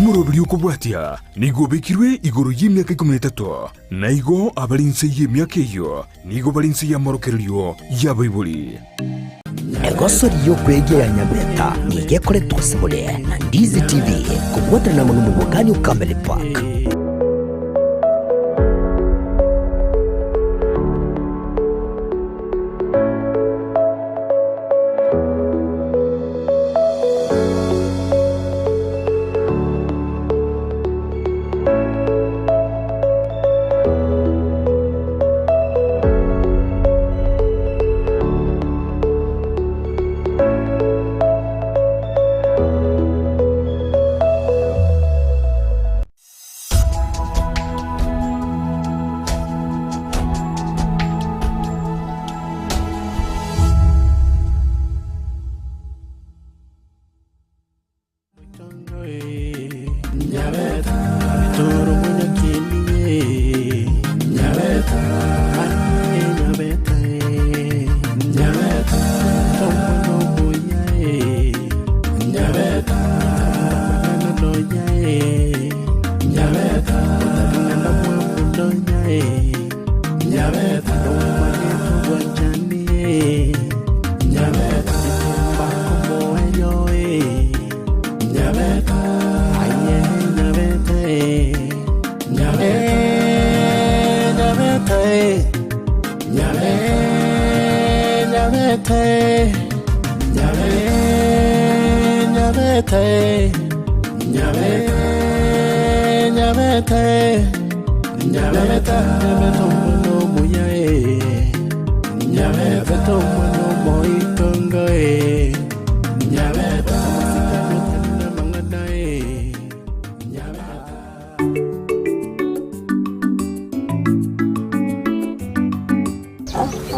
Omoroberio okobwatia nigo obekirwe igoro y'emiaka 13, na igo abare inse y'emiaka eyio nigo bare inse y'amorokererio y'abaibori. Egosori y'okwegia ya Nyabeta nigo ekoretwa ase more na Ndizi TV kobwaterana amo n'omobokani o Cameli Park.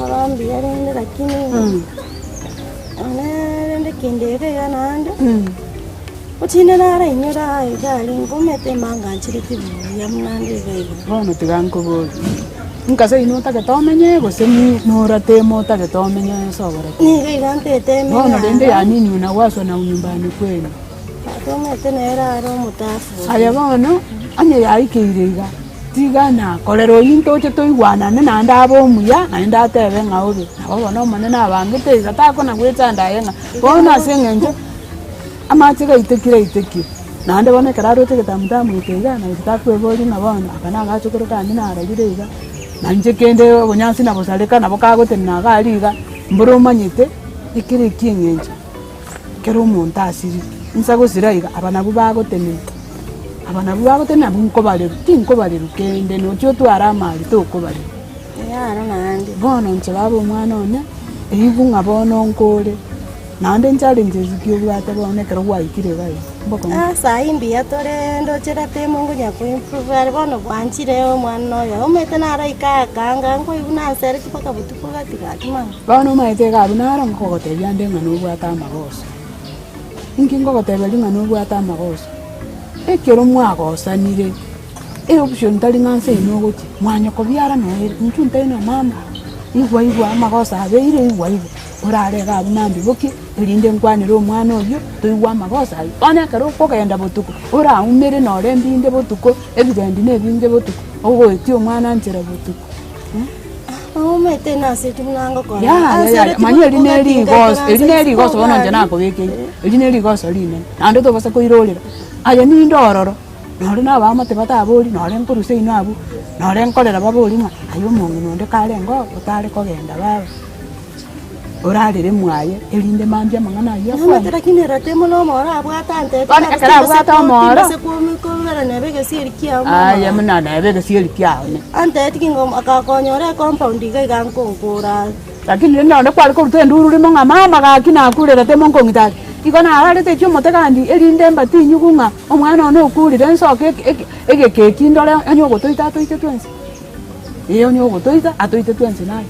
Aba mbuya rende lakini one rende kende eke iga naende, ochinde narainyore aye iga aria ngomete mbanganchereti buya buna nde iga iga. Bono tiga nkoborie, inka seino otagete omenye gose ni norateme otagete omenye ase oborete? Nigo iga ntete Bono menye rende aro. ya nini unawaswa na nyumbani kwenu? Tata omanyete nere are omotafu Aye bono, onye yaikeire iga, tiga nakorera oyio ntoche toigwanane naende abe omuya, naende atebe ng'a obe. Nabo bono Omonene abangete iga, takona gwechanda aye ng'a bono ase eng'encho amache gaitekire aitekire. Naende bono ekero aroche egetamutamu eke iga, nabo takweboria ng'a bono aka nagachokoro kane narorire iga, na inche kende obonyansi nabosareka nabo kagotenena iga aria iga, mboro omanyete ekere ekia eng'encho. Ekero omonto asirire, insa gosira iga, aba nabwo bagotenena, aba nabwo bagotenena abwo nkobarerwa, tinkobarerwa kende nochia otware amari tokobarerwa. Yaro naende. Bono inche baba omwana one, ribu ng'a bono nkore, naende nchallenges ki obwate bono ekero gwaikire iga iga, mbokong'u. Ah saii mbuya tore ndoche ratemo ngonya ko improve are bono bwanchire omwana oyo, omanyete naraika akanga nkoigwa nansereti mpaka botuko gati gati mama. Bono omanyete iga abwo naro nkogotebia nde ng'a nobwate amagoso. Inki ngogoteberia ng'a nobwate amagoso? Ekero mwagosanire, eoption tari ng'a nse ime ogochia, mwanyokobiara noere, inchuo ntari na mama, igwa igwa amagoso abeire igwa igwa, orare iga abwo mambia bokie, erinde nkwanere omwana oyio, toigwe amagoso aywo. Bono ekero okogenda botuko, oraumere nore mbinde botuko, ebirendi na ebinge botuko, ogoetia omwana nchera botuko. Omanyete nase ki buna ngokora. Yaya yaya, manya eri ne rigoso, eri ne rigoso bono inche nakobekeire, eri ne rigoso rinene, naende tobasa koirorera, aye ninde ororo, nore na abaamate batabori, nore nkorusia inwe abwo, nore nkorera babori ng'a aye omong'ina onde karenge oo, otare kogenda baba. Orarere mwaye, erinde mambia amang'ana ayio akwane. Namanyete lakini eratemo na omoro abwate antebie Bono ekero abwate omoro. Timbase kobera neba egesieri kiao Aye buna neba egesieri kiao ne. Antebeti ki ng'a akakonyora ecompound iga iga nkonkora are. Lakini rende nonye kware koruta enduru rimo ng'a mama gaki nakure eratemo nkong'ita are. Igo nararete echi omote gandi erinde mbatinyigwe ng'a omwana one okurire nsoke eke eke egeka eki ndore onye ogotoita atoite twensi. Ee onye ogotoita atoite twensi naye.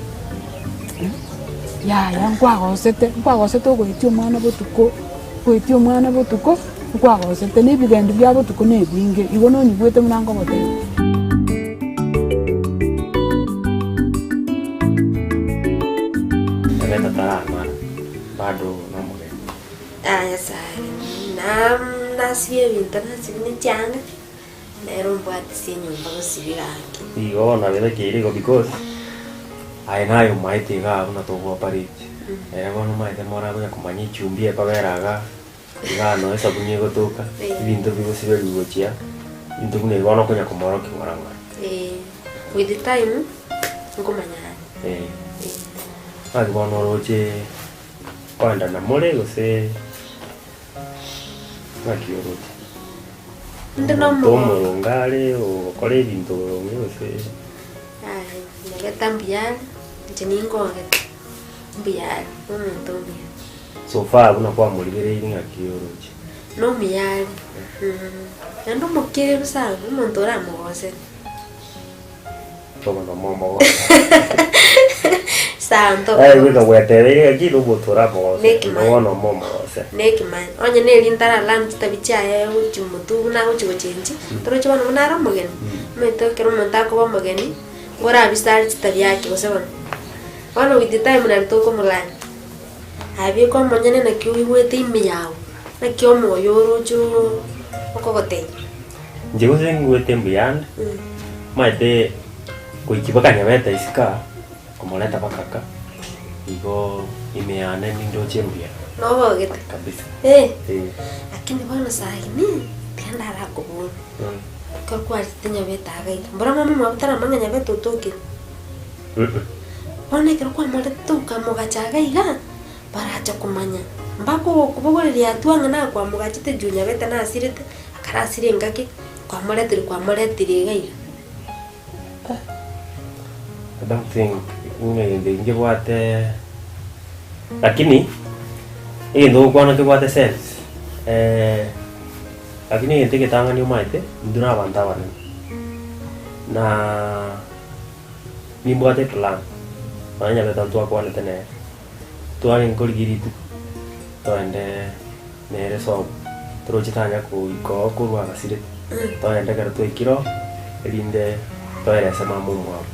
Yaya nkwagosete, nkwagosete ogoetia omwana botuko, goetia omwana botuko, nkwagosete na ebigendi bia botuko na ebinge, igo nonyigwete buna nkogotebia. Ebe tataramara, bado nomogeni. Aya Nyasaye, naam. nasibia ebinto nasibia ne chianga, nere ombwatisia enyomba gosibia gaki. Igo bono nabebekeire igo because aye naye omaete igaa buna togoapareti, ere bono omaete more akonya komanya echumbi ekobera igaa, igaa noo esabuni egotoka, ebinto bigosiberwa gochia, ebinto buna ebi bono okonya komorokia ng'ora ng'ora. Eh, with time, nkomanya are. Eh, naki bono oroche koendana more gose naki oroche? Inde na Omonto omogooko. omoronge are ogokora ebinto boronge gose. Yaya, nyagete mbuya are, inche ninkogete, mbuya are, nomonto omuya. So far buna kwamorigereirie ng'aki oroche? Nomuya are, naende omokereru sana, omonto oramogosere. Bono momogosere. Sawa Aye goika ntokomogosera. gwetebeire ng'aki nomonto oramogosere, Nekimani. bono momogosere. Nekimani, onye na eri ntaralani chitabi chiaye gochia motwe buna agochia gochenchia, toroche bono buna are omogeni, omanyete ekero omonto akoba omogeni, ngorabisa are chitabi ake gose bono. Bono with time nari tokomolani, aye beka omonyene naki oigwete ime yago, naki omoyo oroche okogotebia. Inche gose ngigwete mbuyande, omanyete goikia mpaka nyabete isiko aa, komoreta mpaka kaa, igo ime yane nindoche mbuya Nobogete? kabisa. Eh, Eh. lakini bono saini, tiga ndarakoborie, ekero kwarete nyabete iga iga, mbora mama omwabo taramanya ng'a nyabete otokire? Bono ekero kwamorete okamogacha iga iga, baracha komanya, mpaka ogokobogoreria hatua ng'a nakwamogachete juu nyabete nasirete, Akarasire engaki, kwamoretire kwamoretire iga iga. I don't think ng'a egento eki nkebwate lakini egento ogokwana kebwate sense lakini egento egetang'ani omanyete intwe na abanto abanene na nimbwate eplan nonya nyabete ntwakwanete nere twarenge korigia rituko toende. Nere sobo, toroche tanya goika oo korwa agasirete, togende ekero twaikire oo, erinde toerese mama omwabo,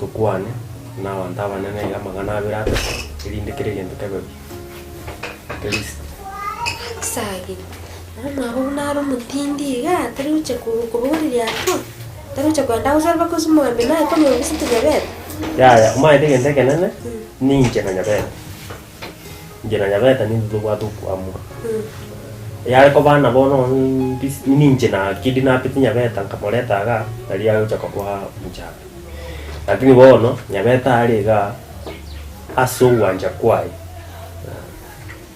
tokwane na abanto abanene iga amang'ana abere atato, erinde kera egento kebe buya, at least. Chisagi, omwabo buna are omotindi iga, tari gochia kobogoreria hatua, tari gochia kogenda agosare mpaka ase omogambi naye konyora obisete nyabete. Yaya, omanyete egento ekenene, ninche na nyabete. Inche na Nyabeta nintwe tobwate okoamua. Yare koba nabo ninche na kidnapeti Nyabeta nkamoreta igaa, nari agocha koba omochando. Lakini bono Nyabeta are igaa ase ogwancha kwaye,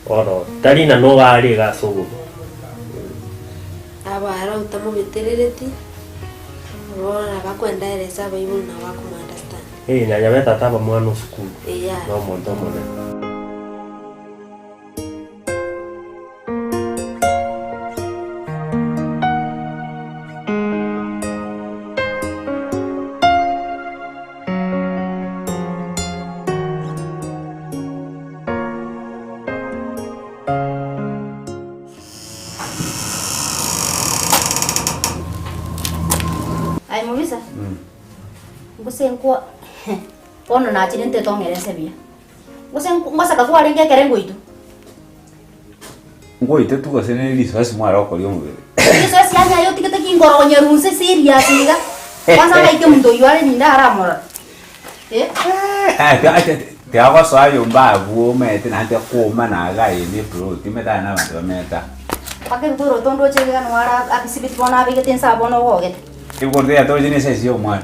bono tari ng'a nigo are igaa ase obobe. Aba aro otamobeterereti, bono nabo akoendaeresa abaibori nabo bakomo understand. Ee, na Nyabeta taba mwana o sukuru, Eya. na omonto omonene. Aye mobisa, gose nkwa bono nachire ntetong'ere nse buya, gose ngoseka kwarenge ekere ngoitwa? Ngoite tu gose ne risasi mware okoria omobere. Risasi yaani aye otigete kingorogonyeru nse serious iga, kwanza araike omonto oywo are ninde aramorore eh. Tiagosoa nyomba abwo omanyete naende kooma na iga aye ne eplot omanyete aya na abanto bameta. Mpaka ebikoroto ndoche iga nigo ara abisibeti bono abegete inse abwo bono ogogete. Ebikoroto yatoroche ne esize ya omwana.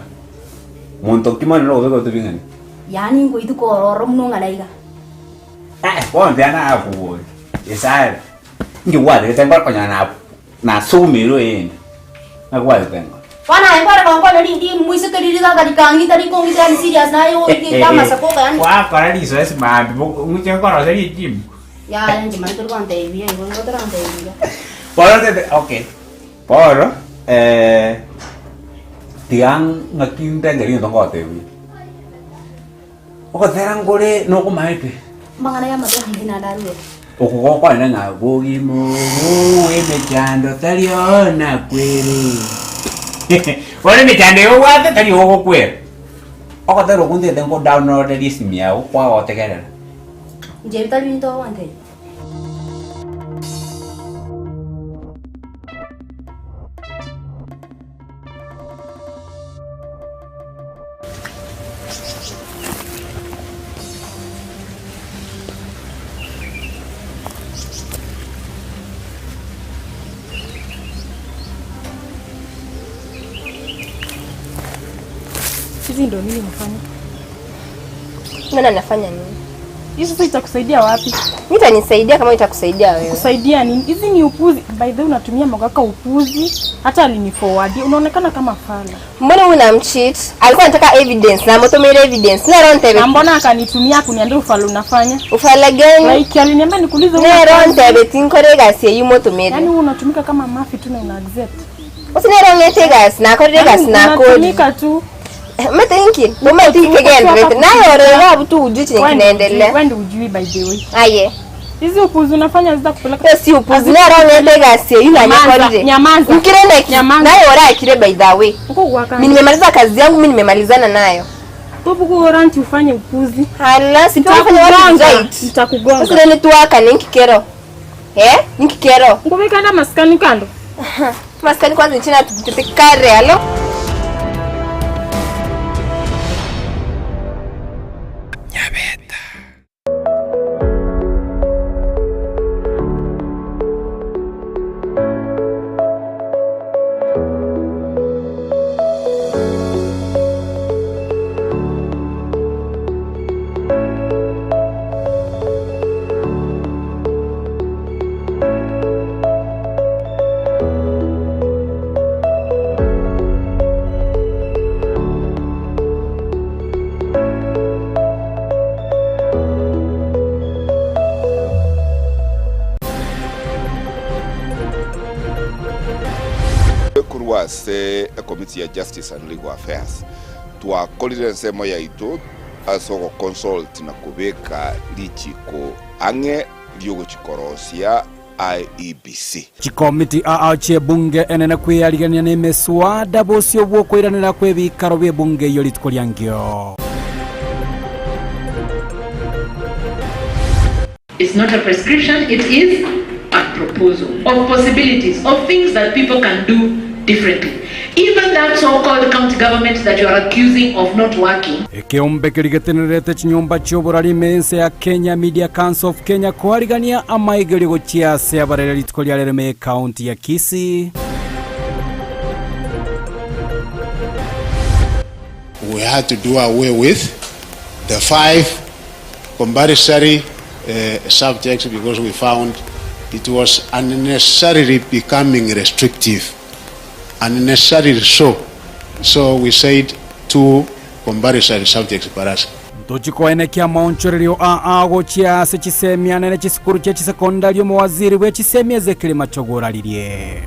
Monto ki mono orobeke otobi ng'ani? Yaani ngoitwa kororo buna ong'ana iga. Eh, bono tiga nakoboria, Isaya, inki gwategete nkore konya na nasugumirwe eyende? Naki gwatete nkore? Bono aye nkware gonkonya rindi moiseke riria rigaga rikang'ita rikong'ita yaani serious naye oigete amasako oka yaani. Gwakora risoesi mambia, ng'uche nkorosia rijibu. Yaya inche mani tori gontebia buya igo nigo torantebie buya. Bono tete okay, bono tiga ng'aki ndenge rinto ngotebie buya. Ogotera nkore nokomaete. Amang'ana y'amabera inche nadarure. Oko gokwana ng'a bogima obo bw'emechando tari oo nakwere. Bono emechando eye obwate tari ogokwera. Ogotera okwo ntete nko downloaderia esimi yago kwagotegerera. Inche ebi tari binto ogontebia. Hizi ndio nini unafanya? Mbona nafanya nini? Hii sasa itakusaidia wapi? Mimi itanisaidia kama itakusaidia wewe. Kusaidia nini? Hizi ni upuzi. By the way unatumia Mogaka upuzi. Hata aliniforward. Unaonekana kama fala. Mbona unamcheat? Alikuwa anataka evidence na ametumia evidence. Na roho Na mbona akanitumia kuniambia ufala unafanya? Ufala gani? Like aliniambia nikuulize Ne roho ntebe tinkore gasi eyimotumire. Yaani wewe unatumika kama mafi tu na una accept. Usine ng'ete gasi nakorire gasi nakori. Unatumika tu. Umethinki? Umethinki again. Nayo rero butu ujui chenye kinaendelea. Wewe ndio ujui by the way. Aye. Hizi upuzi unafanya zitakupeleka. Hiyo si upuzi. Ne roho ng'ete gasi eyu Nyamaza, nanyakorire. Nyamaza. Nkirende ki? Nyamaza. Nayo ora akire by the way. Uko waka. Mimi nimemaliza kazi yangu, mimi nimemalizana nayo. Tobu oranti ufanye upuzi. Hala, si fanya what is right. Nitakugonga. Sasa ndio tuwaka ninkikero. Eh? Ninkikero. Ngobeka na maskani kando. Maskani kwanza nchina tutekare alo. Kurwase committee ya justice and legal affairs twakorire ensemo yaitu ase ogoconsult na kubika richiko ang'e riogochikorosia IEBC. Chikomiti aa chiebunge enene kwiyarigania na emeswada bosio bwokoiranera kwa ebikaro bia ebunge eyo rituko riangio. It's not a prescription, it is a proposal of possibilities, of things that people can do differently. Even that so-called county government that you are accusing of not working, Ekiombe keri getenerete chinyomba chioborarime ense ya Kenya Media Council of Kenya kwarigania amaigerio gochia ase abarere rituko riarereme ekaunti ya Kisii. We had to do away with the 5 compulsory subjects because we found it was unnecessarily becoming restrictive, unnecessarily so. So we said 2 compulsory subjects per us. Ntochikoenekia maonchorerio aa gochia ase chisemia nene chisukuru chia chisekondari omowaziri bwa echisemia Ezekiel Machogoraririe.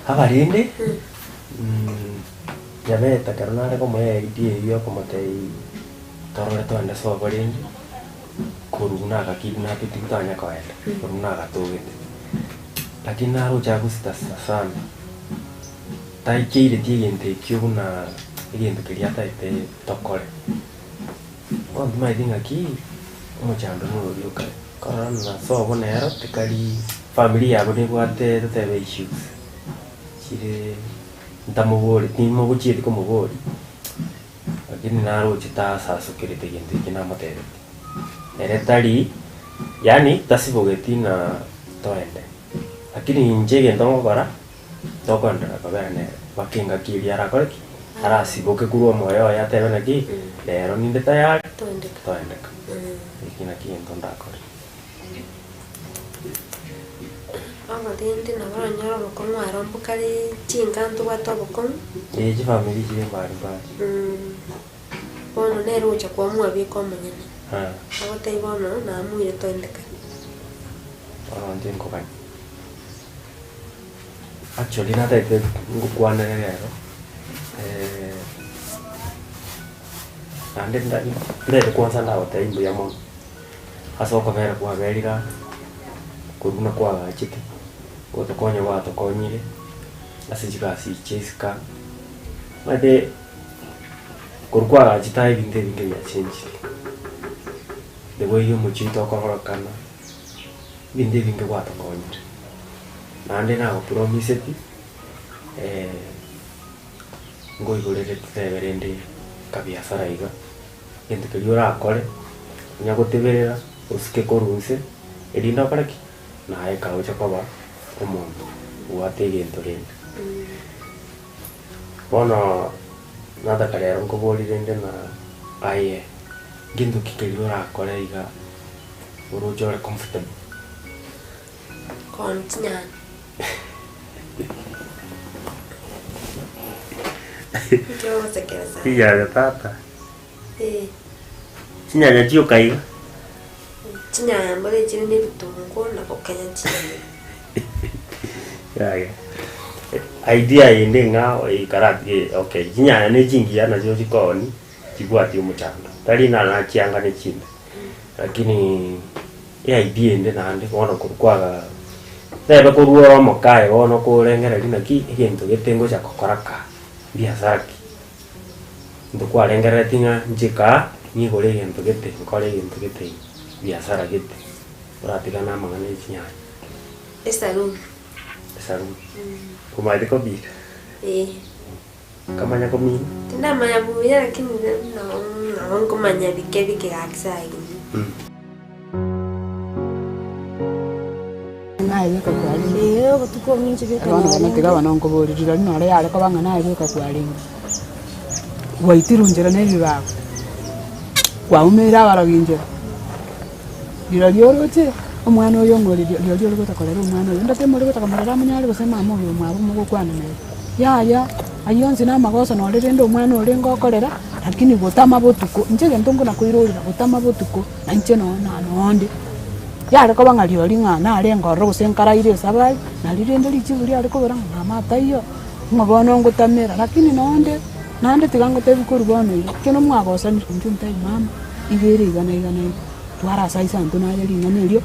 Abarinde Nyabeta kero nare komoa idea eywo okomotebia torore twende sobo rende korwa buna agakiri natotigi twanya koenda korwa buna agatogete lakini naroche agositasita sana taikeiretie egento ekio buna egento keria ataete tokore bono ntomaeti ng'aki omochando noro okare korora na sobo nero tikari family yabo nebwate totebe issues chire ntamobori timogochieti komobori lakini naroche tasasokerete egento eke namotebeti ere tari yaani tasibogeti na toende lakini inche egento ngokora tokoenderera kobera nere mpaka engaki eria arakore ki arasiboke korwa omoyo oye atebe naki rero ninde tayari toendeka eki naki egento ndakore. Abarindi nabo oranyore obokong'u aro mbokare chinka ntobwate obokong'u. Ee chifamiri chire mbari mbari. Bono nere ogocha kwamua beka omonyene. Ah. Agotebia bono namuire toendekane. Bono inche nkogania. Actually natagete ngokwanere rero, naende nda ntagete kwanza ndagotebia mbuya mono, ase okobera kwaberire aa, korwa buna kwagachete, gotokonya gwatokonyire, ase chigasi chia isiko aa, omanyete korwa kwagachete aa ebinto ebinge biachenchire, the way omochie oito okororekana, ebinto ebinge gwatokonyire. Naende nagopromiseti, nkoigorere totebe rende kabiasara iga, egento keria orakore, onya goteberera, osike korwa inse, erinde okore ki? Naye kagocha koba omonto obwate egento rende. Bono nataka rero nkoborie rende ng'a aye, ngento ki keria orakore iga oroche ore comfortable? Kooni chinyanya. Inki ogosekera sana? Chinyanya tata. Eh. Chinyanya chioka iga. Chinyanya mbore chire na ebitunguo na gokenya chinyanya. Yaya. Idea ende ng'a ikaratige okay chinyanya ne chingiya nachio chikooni chibwati omochando. Tari ng'a nachianga ne chimbe. Lakini. Eidea ende naende bono korwa kwaga nebe korwa ore omokaye bono korengereria naki egento gete ngocha gokora kaa, mbiasara ki? Intwe kwarengereretie ng'a inche kaa nigore egento gete nkore egento gete iga, biasara gete, oratigane amang'ana ya chinyanya. Esaluni. Esaluni. Omanyete kobira? Eeh. Nkamanya komina. Tindamanya buya lakini nabo nabo nkomanya bike bike gaki saini. Naye bweka kwarenge. Ee, obotuko obwo ninche bweka Bono bono tiga narenge. bono nkoborie rirorio noro yare koba ng'a naye bweka kwarenge. Gwaitirwe nchera na ebibago, kwaumeire abarogi nchera, rirorio oroche omwana oyo ng'a ore rirorio ore gocha korera omwana oyo, ndati more gocha komorera amonyare gose mama oyo omwabo mogokwana nere. Yaya, ayio onsi na amagoso nore rende omwana orenge okorera, lakini gotama botuko, inche egento nkona koirorera gotama botuko, na inche noo na nonde. Yare koba ng'a rirorio ng'a narenge ororo gose nkaraire esabari, nari rende richibu riare kobera ng'a mama taiyo, ng'a bono ngotamera, lakini nonde, naende tiga ngotebi korwa bono iga, ekero mwagosanire, inchuo ntebi mama, iga ere iga na iga na iga, twara ase aise intwe naye ring'ana erio.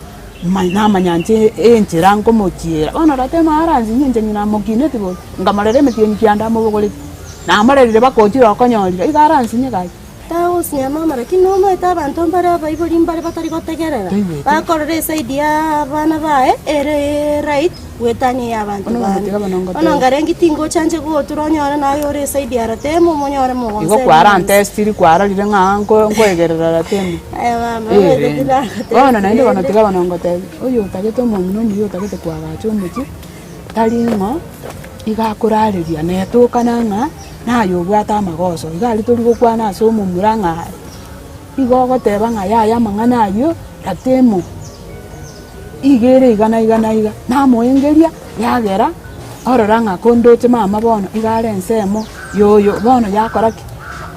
Namanya inche enchera nkomochiera. Bono ratema aransinye inche ng'ina amokineti bobe, nkamorera emetienyi kianda amobogoretie, namorerire mpaka ochire okonyorire, iga aransinye gaki. Tagosinya mama lakini nomaete abanto mbare abaibori mbare batari gotegerera, Toigweti. bakorora eside ya abana baye ere right goetania eya abanto Bono bande. tiga bono ngotebie. Bono nkarenge tingocha inche gotura onyore naye ore eside ya Ratemo omonyore Igo mogonserie onsi. kwarantestiri kwarorire ng'a nko nkoegerera Ratemo. Aya mama, Eh, omanyete rende. tindagotebia Bono naende bono rende. tiga bono ngotebie, oyo otagete omong'ina omuya otagete koagacha omochie, tari ng'o iga akorareria netokana ng'a naye obwate amagoso. Iga aria tori gokwana ase omomura ng'a igo ogoteba ng'a yaya amang'ana ayio Ratemo. Iga ere iga na iga na iga, namoengeria, yagera orora ng'a kondoche mama bono iga are ensemo ya oyo bono yakora ki?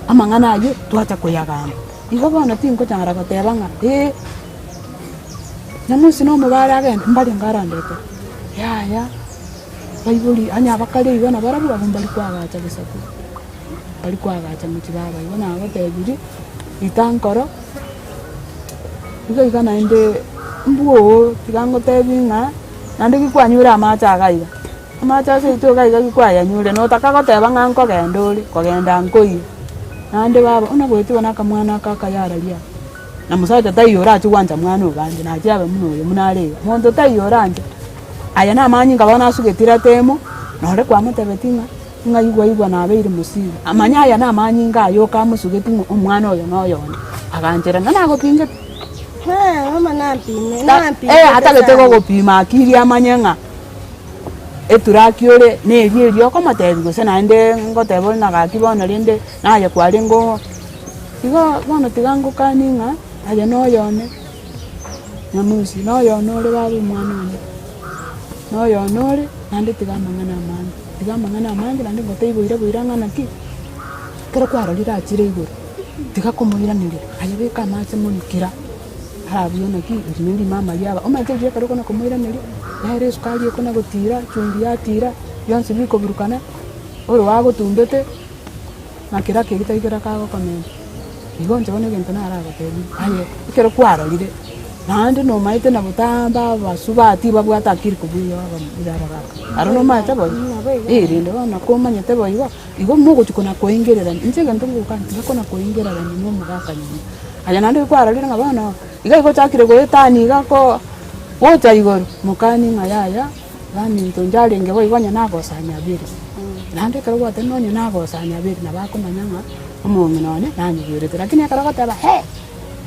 Amang'ana ayio twacha koyagamba. Igo bono tinkochara goteba ng'a eh, nyamosi na omobare agende, mbarenge arandete, yaya baibori onye abakare igo nabarabwo abwo mbari koagacha gesaku, mbari koagacha mochie baba igo nagotebirie, rita nkoro. Iga iga naende mbwoo tiga ngotebi ng'a naende gikwanyure amache iga iga, amache ase oito iga iga gikwayanyure notaka goteba ng'a nkogenda ore, kogenda nkoiyo. Naende baba buna goetiwa na akamwana aka akayararia aka, na mosacha taiyo orache gwancha mwana obande nache abe buna oyo buna are iga, monto taiyo oranche. Aya na amanyinga bono asugeti ratemo, nore kwamotebetie ng'a. Ng'a igwa igwa nabeire mosigo. Amanya aya namanyinga aye okamosugeti ng'a omwana oyo noyonde. Agancherana nagopingete. Ee, mama nampime, Ta- nampimete eh, atagete sana. gogopima akiri amanye ng'a eturaki ore neria eria okomotebia gose naende ngoteba ore na gaki bono rende naye kwarenge oo. Igo bono tiga ngokanie ng'a aye noyone Nyamusi, noyone ore baba omwana one, noyone ore naende tiga amang'ana amange. Tiga amang'ana amange naende ngotaiboire boira ng'a naki, ekero kwarorire achire igoro, tiga komoiraneria, aye beka amache monwe kira. Arabuya naki eri ne rimama riaba, omanyete riria ekero okona komoiraneria, nere esukari ekona gotira, echumbi yatira, bionsi bikoburukana, ore agotumbete, na kera keria tari kera kagokomenta. Igo inche bono egento naragotebi, aye ekero kwarorire, naende nomaete na botambe abasubati babwate akili kobua eyo abamura abagaka. Aro nomaete boigo? Eh rende bono komanyete boigo, igo mogochia kona koengererania, inche egento ngokana tiga kona koengererania na omogaka nyuma. Aye naende kwarorire ng'a bono iga igo ochakire goetania iga ko gocha igoro, mokani ng'a yaya, baminto inche arenge boigo onye nagosa nyabere. Naende ekero gwatebire onye nagosa nyabere nabo akomanya ng'a omong'ina one nanyigwerete. Lakini ekero ogoteba he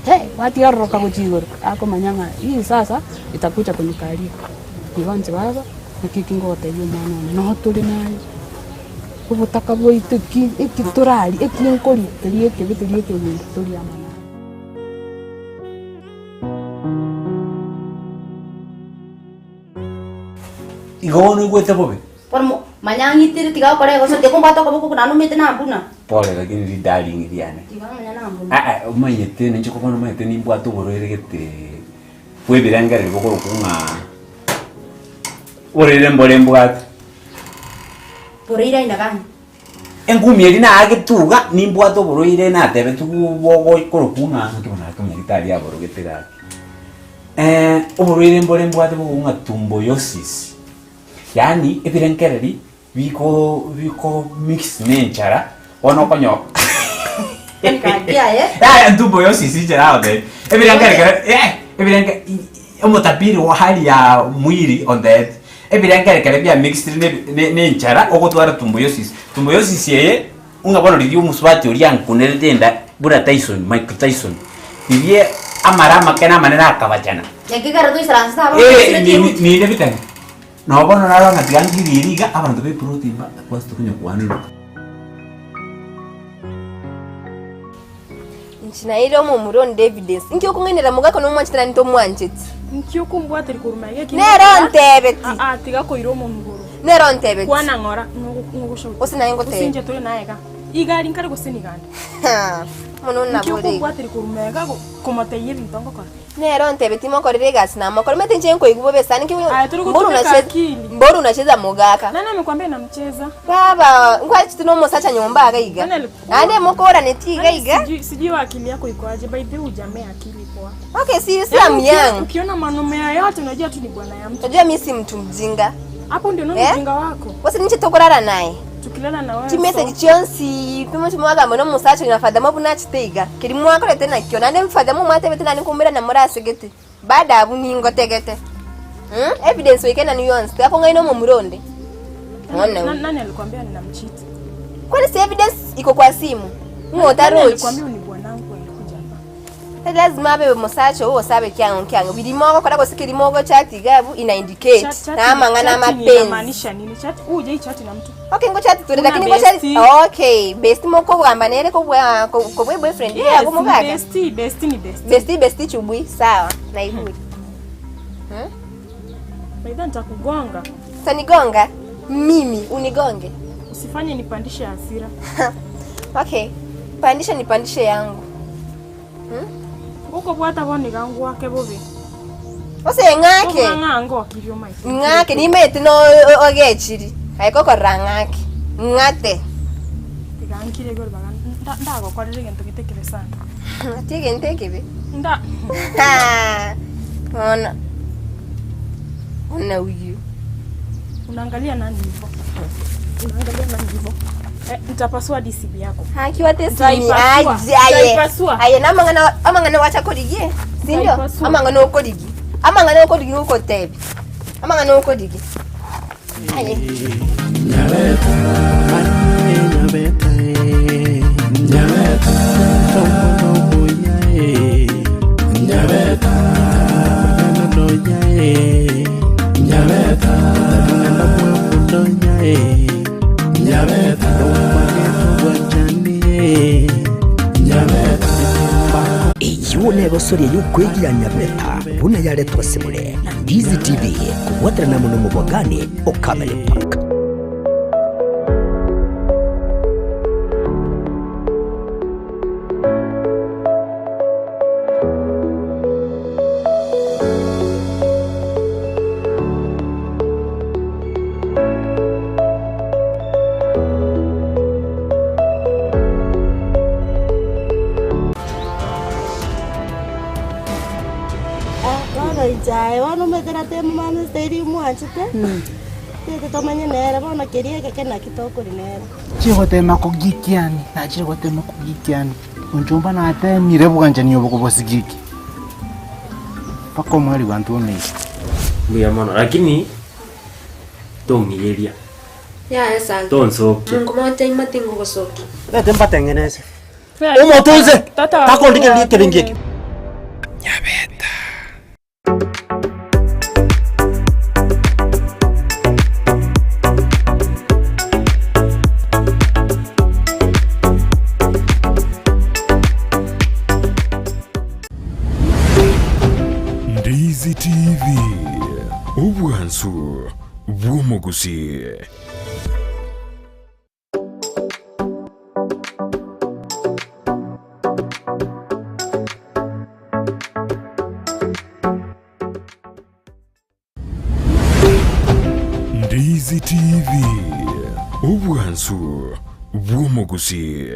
he gwatiga ororoka gochia igoro, akomanya ng'a hii sasa itakuja kunikalia. Igo inche baba, naki eki ngogotebia omwana one, noo tore naye. Obotaka bwaito eki eki torarie eki nkoria keria ekebe keria ekegundo torie amo naye. Igo bono oigwete bobe? Bono mo- manya ng'itire tiga gokora egoso tiga kombwata okoboko oko naende omanyete nambuna. Pole lakini ridaring riane. Tiga manya nambuna. Ah ah omanyete ninche bono omanyete nimbwate oborwaire gete bwa ebirengererio bokorokwa ng'a Oborere mbore mbwate. Borwaire aina gani? Engumi eria nagetuga nimbwate oborwaire natebetwe bogokorokwa ng'a naki bono naki omonyagitari aborogete gaki. Oborwaire mbore mbwate bokorokwa ng'a tumboyosis, yaani ebirengereri biko biko mix na enchara bono okonyora Gaki aye. Yaya tumboyosis inche nagotebia, ebirengereri kero eh ebirenge omotabiri wa hali ya mwili on the earth, ebirengereri kero bia mixed ne ne ne enchara ogotwara tumboyosis. Tumboyosis eye, ng'a bono riria omosubati oria ankunerete enda buna Tyson, Mike Tyson, riria amara amake na amanene akabachana. Naki ekero toisaransete aba Eh, oisire nini tiruti. ninde bitari. Nabo bono narora ng'a tiga nkiriri iga, abanto ba eploti mba kwanza tokonya kwanurwa. Inche naeire omomura onde evidence. Inki okong'ainera mogaka nomwanchete naende ntomwancheti? Inki okombwateria korwa magega eki Nere ngokora? ontebeti. Aa, tiga koira omonwa igoro. Nere ontebeti. Kwana ng'ora, ng'o- ng'ogoshout. Gose naye ngotebe. Gose inche tore naye iga. Iga aria nkare gose niga ande. Mono Inki nabore iga. okombwateria korwa magega go- komotebia ebinto ngokora? Nere ontebeti timokorera egasi namokore. Omanyete inche nkoigwa bobe sana inki Aya tore mbori gotumeka unacheza akili. mbori unacheza mogaka. Nani amekwambia namcheza? Baba nkwachete na omosacha nyomba iga iga. Nani aliku- Naende mokoraneti iga Nani iga. sijui sijui akili yako iko aje by the way hujamea akili poa. Okay, si si Yaani I'm ukiona- young. Ukiona mwanaume yoyote unajua tu ni bwana ya mtu. Unajua mimi si mtu mjinga. Hapo ndio unaona Eh? ujinga wako. Gose ninche tokorara naye. Tukilala na wewe. Chimessage so- chionsi pimo chimwagamba na omosacha oyo na father mo buna achete iga. Keri mwakorete nakio naende father mo mwatebete naende nkoumera na morasegete. Bado abwo ningotegete. Mm? Evidence goika enani yonsi tiga kong'aina omomura onde. Nani, Bono nani, nani alikwambia ninamcheat? Kwani si evidence iko kwa simu? Ng'o Nani otarochi? alikwambia ni bwanangu alikuja hapa? Tari lazima abe omosacha oo gose abe kiang'o kiang'o. Birimo ogokora gose kerimo ogochati iga abwo ina indicate Chat- chatting- na amang'ana chatting amapenzi. inamaanisha nini? Chat, hujai chat na mtu. Okay, ngochati tore Una lakini ngochati bestie. okay, bestie mokogamba nere kobua kobua boyfriend Yes, yago ni mogaka. bestie, bestie ni bestie. Bestie bestie chubui, sawa, naigure. Hmm? By then nitakugonga. Utanigonga? Mimi unigonge? Usifanye nipandishe hasira. Okay. Pandisha nipandishe yangu. Hmm? Uko bwata bono iga ngwake bobe. Ose ng'ake. Obua ng'a ngokirie omaete. Ng'ake nimete no ogechiri. Aye kokorora ng'ake. Ng'ate. Tiga nkire igoro baga ndagokorera egento gete ekebe sana. Ati egento ekebe? Nda. Ona. Ona huyu. Unaangalia nani hivyo? Unaangalia nani hivyo? Eh, nitapasua hadi simu yako. Akiwate simi Nitaipasua. aje aye. Nitaipasua. Aye namang'ana amang'ana wacha korigie. Sindio? Nitaipasua. Amang'ana okorigi. Amang'ana okorigi gokotebi. Amang'ana okorigi. Aye. Nyabeta, nyabeta, nyabeta, nyabeta, nyabeta, Eyio negosoria y'okwegia Nyabeta buna yaretwa ase more na Ndizi TV kobwaterana amo nomobwagani o Camel Park. echae, bono omanyete natema mama estairi mwanchete, tete tomanye nere bono keria egeke naki tokori nere. Chigotema kogikiani, nachire gotema kogikiani, onchomba natemire bwanchani obo kobosigiki, mpaka omweri bwantwomeire. Mbuya mono lakini tong'iyeria. Yaya sana. Tonsokia. Mongo mocha ima tingogosokia. Rete mbatengenese. Omotunse takondigereria ekerengi eke. Ndizi TV, obwansu bw'omogusii. Ndizi TV, obwansu bw'omogusii.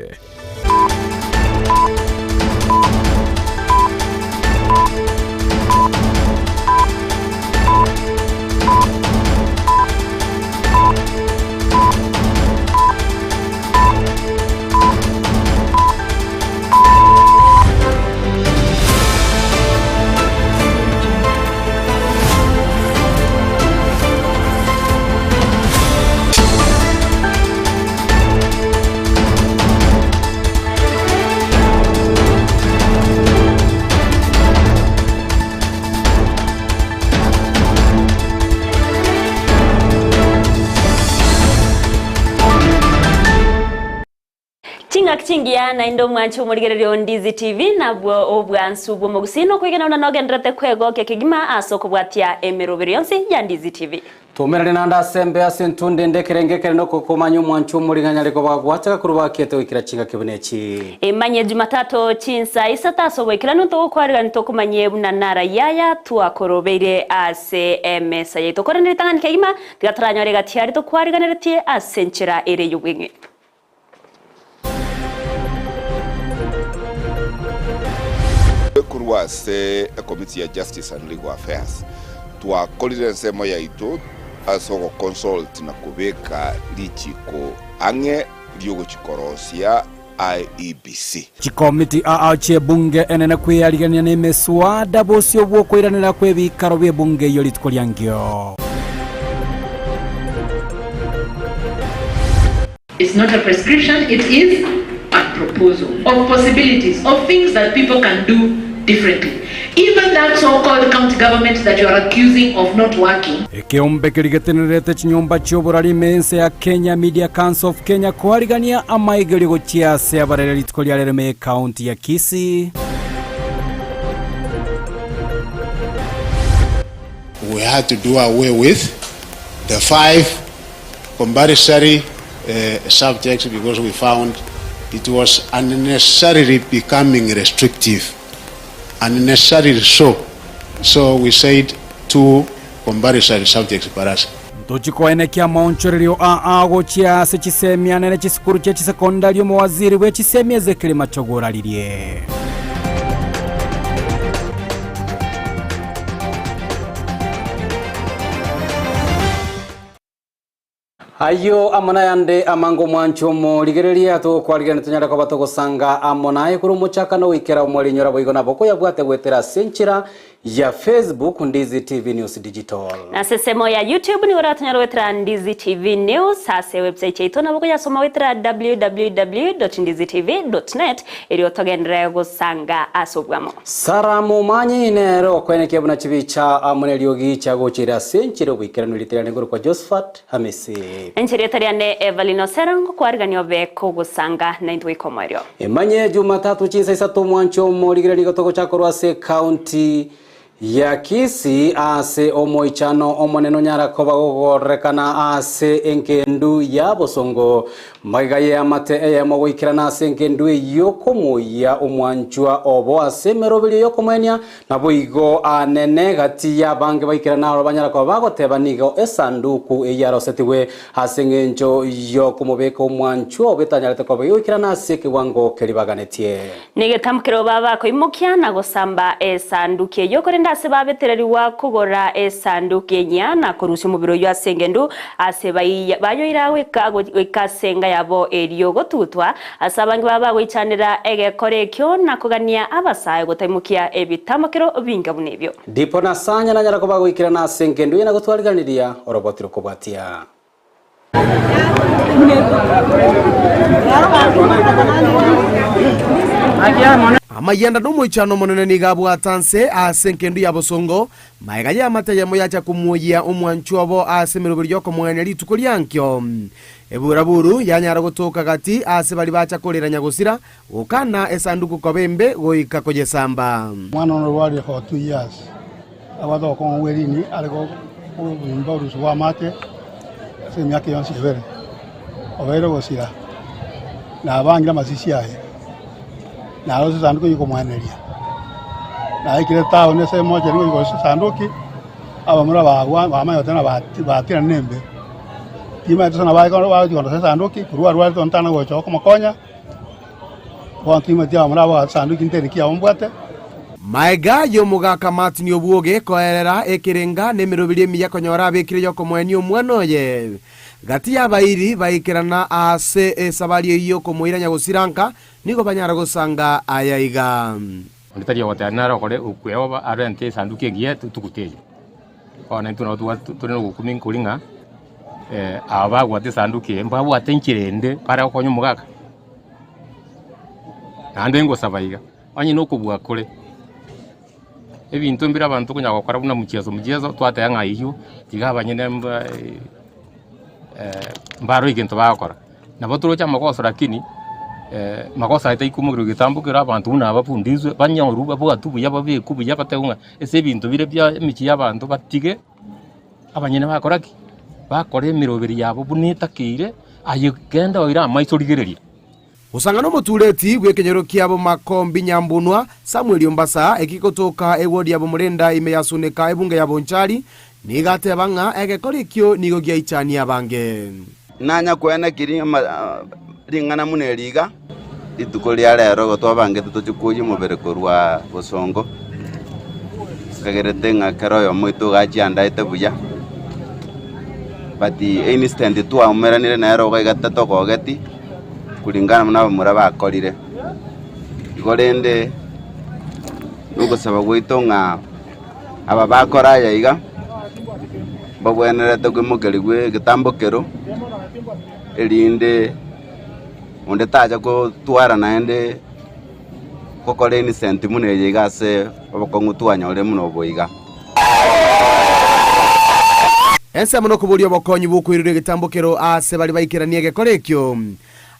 Ching'aki chingiya naende omwanche omorigereria o Ndizi TV nabwo obwansu bw'omogusii nokwegena buna nogendererete kwegokia kegima ase okobwatia emeroberi yonsi ya Ndizi TV. Toumerane naende ase embe ase entunde ende ekerenge ekere nokokomanya omwancho omoreng'ani are koba gwacha korwa bakiete goikera chingaki buna echi. Emanye Jumatatu chinsa isato ase oboikeranu togokwarigani tokomanyie buna nara yaya twakorobeire ase emesa yaito. Korende ritang'ani kegima tiga toranyore egati aria tokwariganeretie ase enchera ere y'obweng'e. Korwa ase ekomiti ya Justice and Legal Affairs, twakorire ensemo yaito ase ogoconsult na kobeka richiko ang'e riogochia korosia IEBC. Chikomiti aa chi'ebunge enene kweyarigania nemeswada bosio bw'okoiranera kw'ebiikaro bi'ebunge eyio rituko riankio. It's not a prescription, it is a proposal of possibilities, of things that people can do differently. Even that so-called county government that you are accusing of not working. Ekeombe keria getenenerete chinyomba chi'oborari ime ense ya Kenya Media Council of Kenya koarigania amaigerio gochia ase abarere rituko ria rero ime y'ecounty ya Kisii. We had to do away with the five compulsory subjects because we found it was unnecessarily becoming restrictive, unnecessarily so. So we said two compulsory subjects per us. Ntochi koenekia amaonchorerio aa gochia ase chisemia nene chisukuru chie chisekondari omowaziri bwe chisemia Ezekiel Machogu oraririe. Ayio amo nayande amange omwancho omorigereria togokwarigereria tonyare koba togosanga amo naye korwa omochakano goikera omorinyora boigo nabo koyabwate goetera ase enchera ya Facebook Ndizi TV News Digital. Ase ensemo ya YouTube nigo oratonyare goetera Ndizi TV News ase ewebsite yaito nabo koyasoma goetera www.ndizitv.net erio togenderere gosanga ase obwamo. Sara momanyi nere okoenekia buna chibicha amo neriogi chiagocheire ase enchera oboikeranu erieta riane nkorokwa Josephat Hamisi. Inche erieta riane Evelyn Osero ngokwarigania obe kogosanga naintwe goika omoerio. Emanye Jumatatu chinsa isato omwancho omorigereria nigo togochaka korwa ase ecounty ya Kisii ase omoichano omonene onyara koba gogorekana ase engendu ya bosongo Magega y'eamate eyemo goikerana ase engendu eyio komoyia omwanchwa obo ase emeroberio y'okomoenia, naboigo aanene gati y'abange baikerana aro banyara koba bagoteba nigo esanduku eyio yarosetigwe ase engencho y'okomobeka omwanchwa obo etanyarete koba egoikerana ase ekewango keria baganetie. Negetambo keria baba bakoimokia na gosamba esanduki eyio, korende. ase babetererigwa kogora esanduki enyia na korusia omobere oyio ase engendu ase bayoira goika goika ase enga yabo erio gotutwa ase abange babo bagoichanera egekora ekio na kogania abasae gotaimokia ebitambokero binga buna ebio. Ndipo Nasanya nanyara koba goikerana ase engendu eye na gotwariganiria oroboti rokobwatia. Amayanda nomoichano omonene nigo abwate nse ase engendu ya bosongo, magega y'amate eyemo yacha komuoyia omwanchwa obo ase emeroberi y'okomoenia rituko riankio. Eburaburu yanyara gotoka gati ase baria bacha korera nyagosira, gokana esanduku koba embe goika koyesamba. Omwana one orwarire for 2 years, abwate obokong'u bwe rini are kobimba orusu bw'amate ase emiaka yonsi ebere, obeire ogosira, nabangire amasisi aye, narose esanduki eywo komoeneria, naikire town ase emochari ngochia korosia esanduki, abamura bagwa bamanyete ng'a batirana nembe. Timanyeti gose nabo bagochia kondosia esanduki, korwa arwarete onde tana gocha komokonya, bono timanyeti abamura aba esanduki ntere ki yabo mbwate. Maega y'omogaka Martin Obwoge koerera ekerenga nemeroberi emiya konyora abekire y'okomoenia omwana oye. Gati y'abairi baikerana ase esabari eyio y'okomoira nyagosira nka, nigo banyara gosanga aya iga. Onde tari ogoteba nare okore okweoba arente esanduki engiya etugute eye. Bono intwe nabo tobwate tore na ogokumia nkori ng'a aba babwate esanduki eye mbabwate enchera ende bare gokonya omogaka. Naende ngosaba iga, onye na okobua kore, ebinto mbire abanto okonyara gokora buna mchezo mchezo twateba ng'a eywo tiga abanyene mba mbarore egento bagokora. Nabo toroche amagoso lakini magoso aya taikomokerwa getambo kero abanto buna abafundiswe banyorwe babwatwe buya babekwe buya batebwe ng'a ase ebinto bire bia emechie ya abanto batige abanyene bakora ki? Bakore emeroberi yabo buna etakeire aye genda oire amaiso origererie. Gosang'ana omotureti bw'ekenyoro kiabo Makombi Nyambunwa, Samuel Ombasa, ekigotoka ewodi ya Bomorenda ime ya Suneka ebunge ya Bonchari, nigo ateba ng'a egekora ekio nigo giaichania abange. Nanya koenekirie ring'ana buna eri iga. Rituko ria rero igo twabangete tochie kwoyia omobere korwa bosongo, kagerete ng'a kera oyomo oito iga achiandaete buya, but einstead twaumeranire nere iga iga tatogogeti kulingana buna abamura bakorire. Igo rende nogosaba gwaito ng'a aba bakora aya iga, mbabwenerete koimokerigwa egetambo kero, erinde onde tacha gotwara naende gokora innocent buna eye iga ase obokong'u twanyorire buna obo iga. Ensemo nokoboria obokonyi bw'okoirora egetambo kero aase baria baikeranie egekora ekio.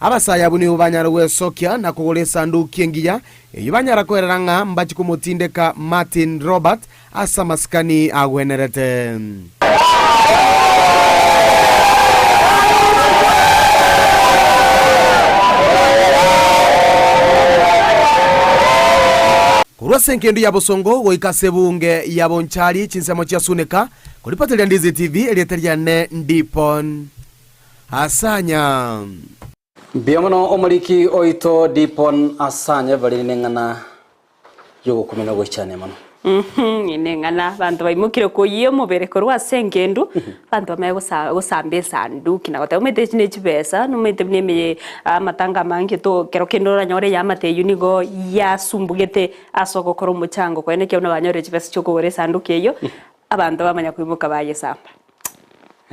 Abasae abwo nigo banyare gwesokia na kogora esanduki engiya, eyio banyara koerera ng'a mbachie komotindeka Martin Robert ase amasikani agwenerete. Korwa ase engendu ya bosongo goika ase ebunge ya Bonchari chinsemo chia Suneka, koripoteria Ndizi TV, erieta riane Ndipon Asanya. Mbuya mono omoriki oito Dipon Asanya barire neng'ana yogokumia na ogoichania mono. Neng'ana abanto baimokire koyia omobere korwa ase engendu, abanto bamanye gosamba esanduki na goteba omanyete echi ne chibesa, nomanyete buna emeye amatanga amange to kero kende oranyore eamate eywo nigo yasumbugete ase ogokora omochango konya naki buna banyorire chibesa chiokogora esanduki eywo, abanto bamanya koimoka bayesamba.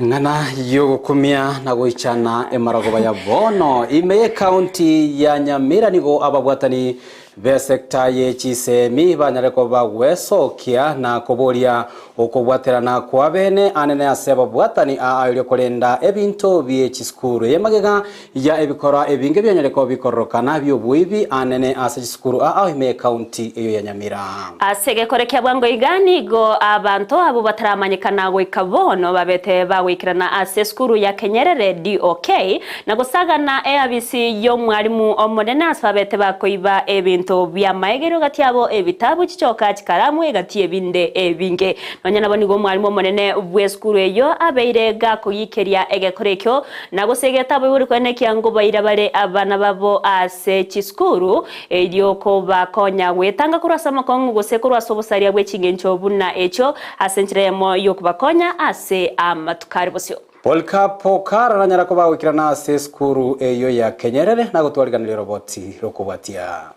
Eng'ana y'ogokumia na goichana emarogoba ya bono ime y'ecounty ya Nyamira nigo ababwatani b'esecta ye chisemi banyare koba gwesokia na koboria okobwaterana kwa bene anene ase ababwatani aa erio korenda ebinto bie chisukuru eye magega ya ebikora ebinge bianyare koba bikororokana bi'oboibi anene ase chisukuru aa ime y'ecounty eyo ya Nyamira. Ase egekore kia bwango iga nigo abanto abwo bataramanyekana goika bono babete bagoikerana ase esukuru ya Kenyerere DOK na gosagana eabisi y'omwalimu omonene ase babete bakoiba ebinto. ebinto bi'amaegerio gati abo ebitabu, chichoka, chikaramu, egati y'ebinde ebinge. Nonya nabo nigo omwalimu omonene bw'esukuru eyio abeire gakogikeria egekora ekio, na gose egetabu igoro kwene ekiango baira bare abana babo ase chisukuru, erio kobakonya gwetanga korwa ase amakong'u gose korwa ase obosaria bwe chingencho buna echio, ase enchera eyemo y'okobakonya ase amatuko are bosio. Polycarp Okara nanyara koba agoikerana ase esukuru eyio ya Kenyerere na gotwariganeria oroboti rokobwatia.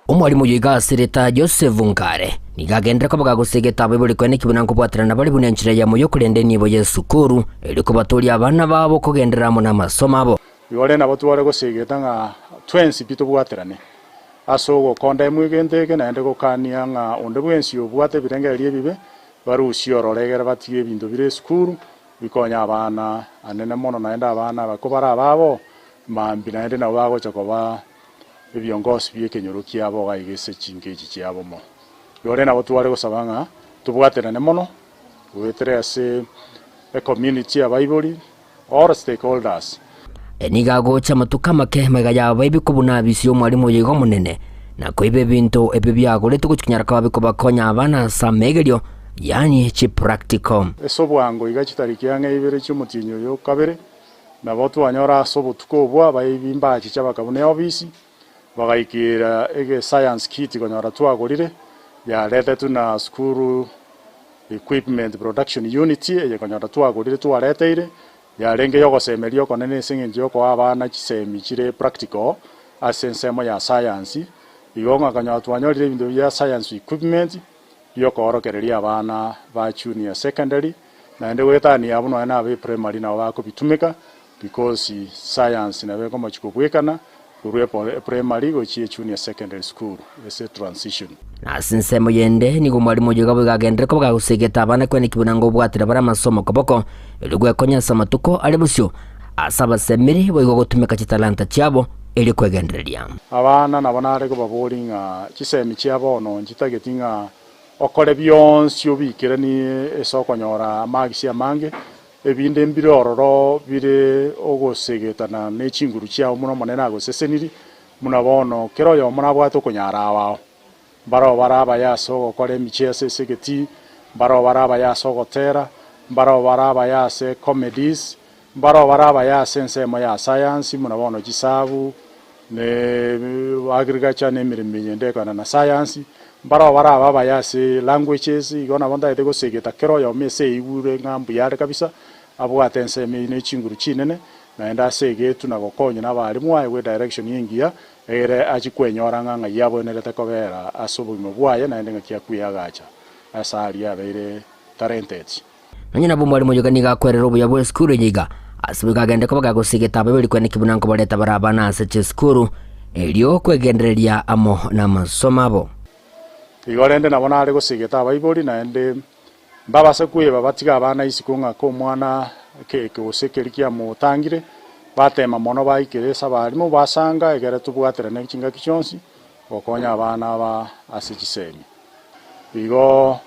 Omwalimu oyo iga asereta Joseph Nkare nigo agenderere koba gagosegeta abaibori koeneki buna nkobwaterana bare buna enchera eyemo y'okorenda enibo y'esukuru erio kobatooria abana babo kogenderera amo namasomo abo. Igo rende nabo tware gosegeta ng'a twensi pi tobwaterane ase ogokonda emwe egento eke, naende gokania ng'a onde bwensi obwate ebirengererio ebibe barusie ororo egere batige ebinto bire esukuru bikonye abana anene mono, naende abana aba kobare ababo mambia naende nabo bagocha koba ebiongosi bi'ekenyoro kiabo iga iga ase chingechi chiabo mono. Igo rende nabo tware gosaba ng'a tobwaterane mono goetera ase ecommunity y'abaibori, all stakeholders. Nigo agocha amatuko amake magega y'abaibi kobuna abisi y'omwalimu oyo iga omonene, na koiba ebinto ebio biagoretwe gochia konyara koba bikobakonya abana ase amegerio, yaani chipractical. Ase obwango iga chitariki ang'e ibere chi'omotienyi oyo o kabere, nabo twanyora ase obotuko obwo abaibi mbachicha bakabuna eofisi, bagaikera ege science kit konyora twagorire, yaretetwe na school equipment production unit eye konyora twagorire twareteire, yarenge yogosemeria okonene ase eng'encho yokoa abana chisemi chire practical ase ensemo ya science, igo ng'a konyora twanyorire ebinto bia science equipment biokoorokereria abana ba junior secondary, naende goetania abwo nonya na abe primary nabo bakobitumeka because science nabo ekomochia kobwekana korwa eprimary gochia ejunior secondary school ase transition. Na ase ensemo yende nigo omwalimu oyo iga boigo agenderere koba gagosegeta abana kweneki buna ngobwatera bare amasomo koboko, erio gwekonya ase amatuko are bosio ase abasemiri boigo gotumeka chitalanta chiabo erio kwegendereria. Abana nabo nare kobaboria ng'a chisemi chia bono nchitageti ng'a okore bionsi obiikeranie ase okonyora amagisi amange, ebinde mbire ororo bire ogosegetana ne chinguru chiao buna Omonene agosesenirie, buna bono kera oyomo nabwate okonyara ao ao. Mbarao bare abaya ase ogokora emicheso ase egetii, mbarao bare abaya ase ogotera, mbarao bare abaya ase comedies, mbarao bare abaya ase ensemo ya science buna bono chisabu, ne agriculture na emeremo eyende ekogenda na science, mbarao bare aba abaya ase languages, igo nabo ntagete gosegeta kera oyomo ase eigure ng'a mbuya are kabisa, abwate ensemo eyio ne chinguru chinene, naende ase egetu na gokonywa na abalimu aegwe edirection engiya, Ere achie kwenyora ng'a ng'ai abwenerete kobera ase obogima bwaye, naende ng'aki akweagacha ase aria abeire tarenteti. Nonya nabo omwalimu oyoga nigo akwerera obuya bw'esukuru eye iga, ase boigo agende koba gagosegeta abaibori kweneki buna nkobareta bare abana ase chisukuru, erio kwegendereria amo namasomo abo. Igo rende nabo nare gosegeta abaibori, naende Mbabase kweba batige abana isiko ng'a komwana keke gose keria kiamotangire, batema mono baikere ase abalimu basanga ekere tobwaterane chingaki chionsi gokonya abana aba ase chisemi. Igo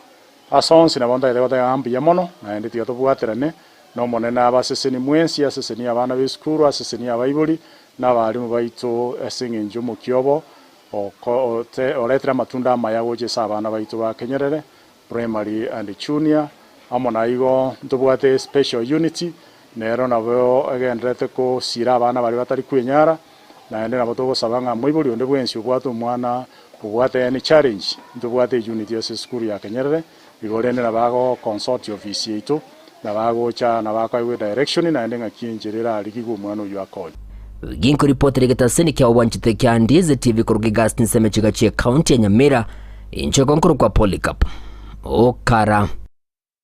ase onsi nabo ntagete goteba ng'a mbuya mono naende tiga tobwaterane na Omonene abaseseni mwensi, asesenie abana b'esukuru, asesenie abaibori na abalimu baito ase eng'encho omokia obo oretire amatunda amaya gocha ase abana baito ba Kenyerere Primary and Junior, amo naigo ntobwate Special Unit, nero nabo egendererete kosiira abana baria batari kwenyara, naende nabo togosaba ng'a moibori onde bwensi obwate omwana obwate any challenge, ntobwate eunit ase esukuru ya Kenyerere, igo rende nabo ago consult ofisi yaito, nabo agocha nabo akoegwa edirection naende ng'aki enchera erarigigwe omwana oyio akonywe. Ginkoripotera egetaseni kia obwanchete kia Ndizi TV koruga Igasti nseme chiga chie county ya Nyamira, Inche nkorokwa Polycarp Okara.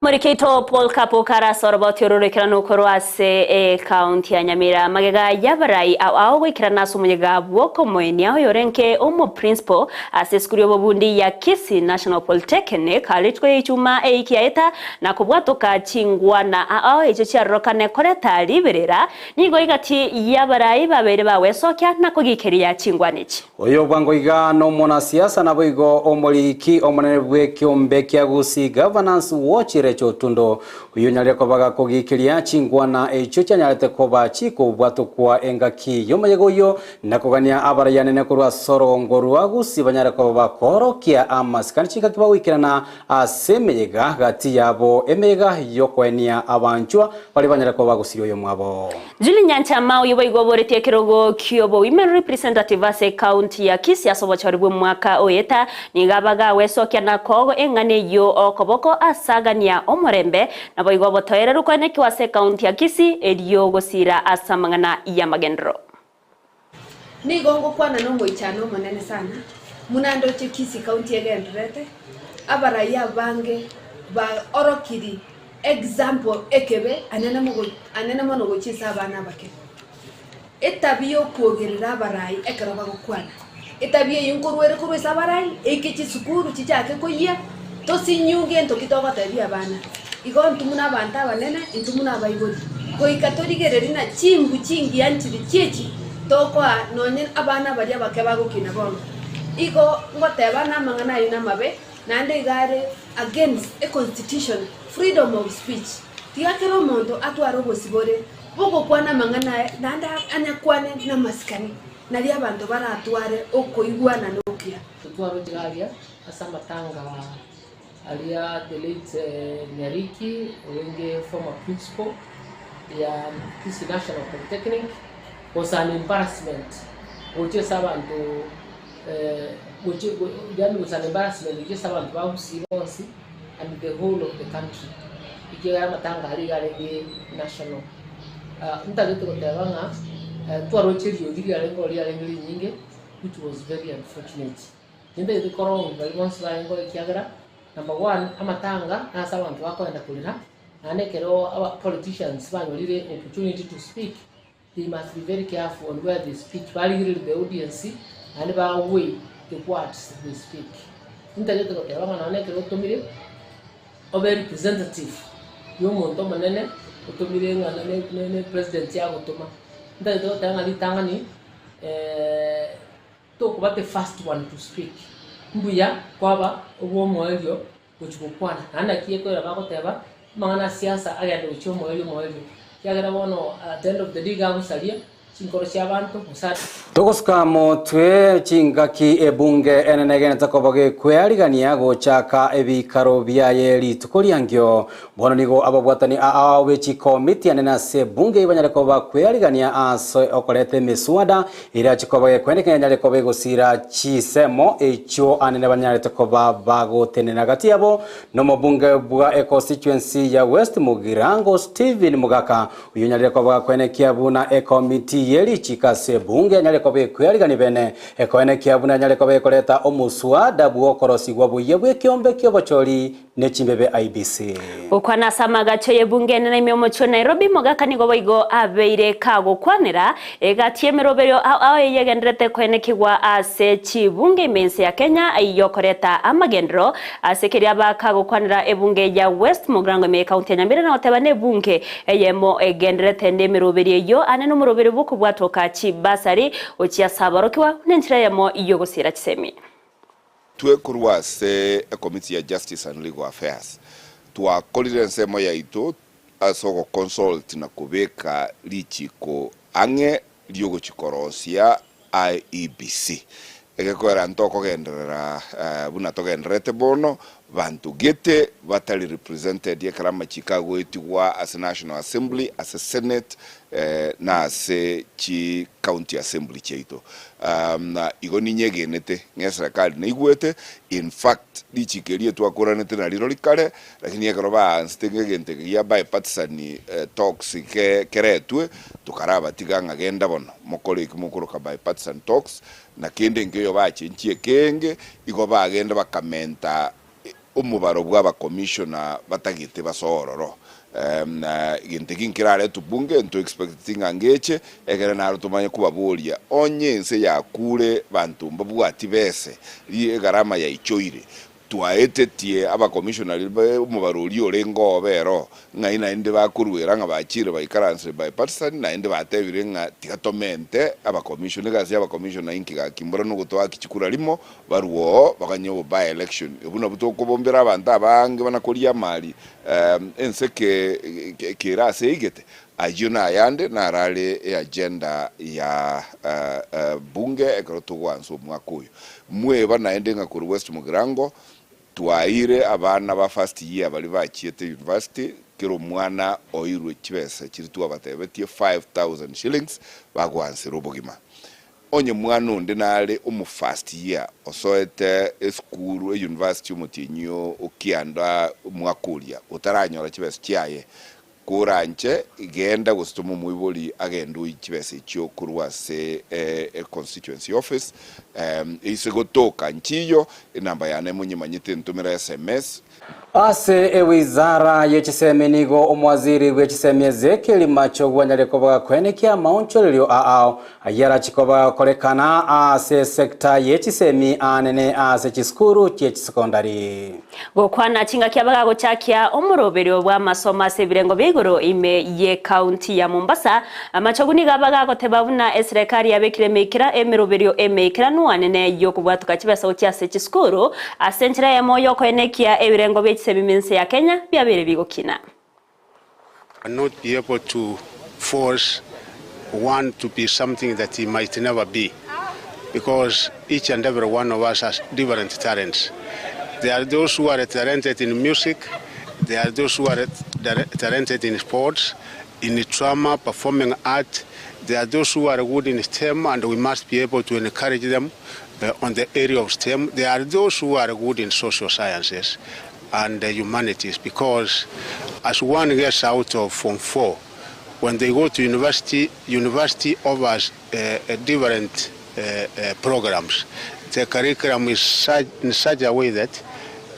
Morikeito Paul Okara ase oroboti ororekeranu korwa ase ekaunti ya Nyamira magega y'abarai ao ao goikerana ase omoyega bw'okomoenia oyorenge omoprinciple ase esukuru y'obobundi ya Kisii National Polytechnic rituko ya Ichuma eiki yaeta na kobwatoka chingwana ao echio chiarorokane koreta riberera Nigo egati y'abarai babeire bagwesokia na kogikeria chingwana echi. Oyo bwango iga nomonasiasa naboigo omoriki omonene bw'ekiombe kia Gusii Governance Watch. Kerecha Otundo oyio onyarire koba gakogiikeria chingwana echio chianyarete koba chikobwatokwa engaki y'omoyega oyio na kogania abaraiyo anene korwa ase orogongo rwa Gusii banyare koba bakoorokia amasikani chingaki bagoikerana ase emeyega gati yabo emeyega y'okoenia abanchwa baria banyare koba bagosiria oyomwabo. Julie Nyanchama oyio boigo oboretie ekerogo ki'obo Women Representative ase ecounty ya Kisii ase obochori bw'omwaka oeta, nigo abaga agwesokia na kogo eng'ana eyio okoboko ase agania omorembe, naboigo obotoereru koenekiwa ase ecounty ya Kisii erio gosira ase amang'ana y'amagenderero. Nigo ngokwana nomoichano omonene sana, buna ndoche Kisii County egendererete, abaraia abange baorokiri example ekebe anene mogo anene mono gochia ase abana abake. Etabi yokogerera abarai ekero bagokwana, etabi eyio nkorwa ere korwa ase abarai, eike chisukuru chichake koyia, tosinywe gento ki togotebia abana. Igo intwe buna abanto abanene, intwe buna abaibori, goika torigererie ng'a chimbu chingiya nchiri chi'echi tokoa nonye abana baria abake bagokina bono. Igo ngoteba namang'ana ayio namabe, naende iga are against econstitution, freedom of speech. Tiga kera omonto atware obosibore bogokwana amang'ana aye naende anyakwane namasikani, nario abanto baratware okoigwana na okuya. Totware aria ase amatanga Aria the late Nyariki orenge former principal ya Kisii National Polytechnic was an embarrassment gochia ase abanto gochia yaani was an embarrassment gochia ase abanto ba Gusii bonsi and the whole of the country ekiagera amatanga aria iga arenge national. Ntagete goteba ng'a twaroche eriogi riarenge oo riarenge rinyinge which was very unfortunate. Tintagete korongi baria bonsi barenge oo ekiagera, number one, amatanga nase abanto bakoenda korera, naende ekero aba politicians banyorire opportunity to speak, they must be very careful on where they speak, barigererie the audience naende ba weigh the words they speak. Ntagete goteba ng'a nonye ekero otomire, obe representative ya omonto omonene, otomire ng'a ne ne ne president agotoma, ntagete goteba ng'a ritang'ani. Tokoba the first one to speak, mbuya kwaba obw'omoerio gochia gokwana. Naende naki ekoira bagoteba, amang'ana a siasa agende gochia omoerio omoerio, ekiagera bono at the end of the day iga agosaria chinkoro chi'abanto gose ase. Togosuka motwe chingaki ebunge enene egenete koba gekwearigania gochaka ebikaro biaye rituko riangio. Bono nigo ababwatani ao be chikomiti anene ase ebunge banyare koba kwearigania ase okoreta emeswada Erache koba gekwene kenyare koba egosira chisemo echio anene banyarete koba bagotenena gati yabo nomobunge bwa econstituency ya West Mugirango Stephen Mugaka oyio onyarire koba gakwenekia buna ekomiti ye richiko ase ebunge yanyare koba ekwearigania bene ekoenekia buna yanyare koba ekoreta omoswada bw'okorosigwa buya bw'ekiombe ki'obochori ne chimbebe IEBC. Gokwana ase amagacho y'ebunge enene ime omochie o Nairobi, Mogaka nigo boigo abeire kagokwanera egati y'emeroberio ao ao eyegenderete koenekigwa ase chibunge ime ense ya Kenya y'okoreta amagenderero ase keria bakagokwanera ebunge ya West Mugirango ime y'ecounty ya Nyamira na goteba nebunge eyemo egenderete nemeroberio eyio ane nomoroberio bw'okobwatoka chibasari gochia ase aborokigwa nenchera eyemo y'ogosiera chisemi. Twe korwa ase ekomiti ya Justice and Legal Affairs twakorire ensemo yaito ase ogoconsult na kobeka richiko ang'e riogochia korosia IEBC. Egekoera ntokogenderera buna togendererete bono, banto gete batari represented ekero amachiko agoetigwa ase National Assembly, ase Senate na ase chi county assembly chiaito. Na igo ninyegenete ng'a eserekari naigwete, in fact richiko erio etwakoranete nariro kare, lakini ekero baansete ng'a egento eke gia bipartisan talks keretwe, tokarabatiga ng'a genda bono mokore eki mokoroka bipartisan talks, na kende nkeiyo bachenchie ekenge, igo bagenda bakamenta omobaro bwa abacommissioner batagete basoe ororo. Na egento eki nkeraretwe bunge nto expecteti ng'a ngeche, ekere naro tomanye kobaboria, onye ense yakure banto mbabwati bese, ri egarama yaichoire. Twaetetie abakomissionari be omobarori orenge obe ero, ng'ai naende bakoruera ng'a bachire baikaransire bipartisan, naende batebire ng'a tiga tomente abakomishona, egasi ya abakomishona inki gaki mbora nogotoaki chikura rimo, barwe oo baganye obo by election. Obwo nabwo tokobombera abanto abange bana koria amari ense ke kere ase eigete. Ayio nayande narare eagenda ya bunge ekero togoansa omwaka oyo. Mweba naende ng'a korwa West Mugirango twaeire abana ba first year baria bachiete university kera omwana oirwe chibesa chiria twabatebetie 5000 shillings bagoansera obogima. Onye mwana onde nare omo first year osoete esukuru e university omotienyi o kianda omwaka oria otaranyora chibesa chiaye Koranche, genda gose toma omoibori agende oyi chibesa echio korwa ase e constituency office. Eise gotoka nchiyo, enamba yane monyemanyete ntomera sms. Ase ewizara ye chisemi nigo omowaziri bwe chisemi Ezekiel Machogu anyare koba gakoenekia amaonchorerio aao ayio arachi koba gakorekana ase esecta ye chisemi aanene ase chisukuru chie chisekondari. Gokwana chingaki abagagochakia omoroberio bw'amasomo ase ebirengo bia igoro ime y'ecounty ya Mombasa, amachogu nigo abagagoteba buna eserekari yabekire emeikera emeroberio emeikeranu anene y'okobwatoka chibesa gochia ase chisukuru ase enchera eyemo y'okoenekia ebirengo bie chisemi mense ya Kenya biabeire bigokina. Not be able to force one to be something that he might never be because each and every one of us has different talents. There are those who are talented in music, there are those who are talented in sports, in drama, performing art. There are those who are good in STEM and we must be able to encourage them uh, on the area of STEM. There are those who are good in social sciences and the humanities because as one gets out of Form 4, when they go to university, university offers uh, different uh, uh, programs. The curriculum is such, in such a way that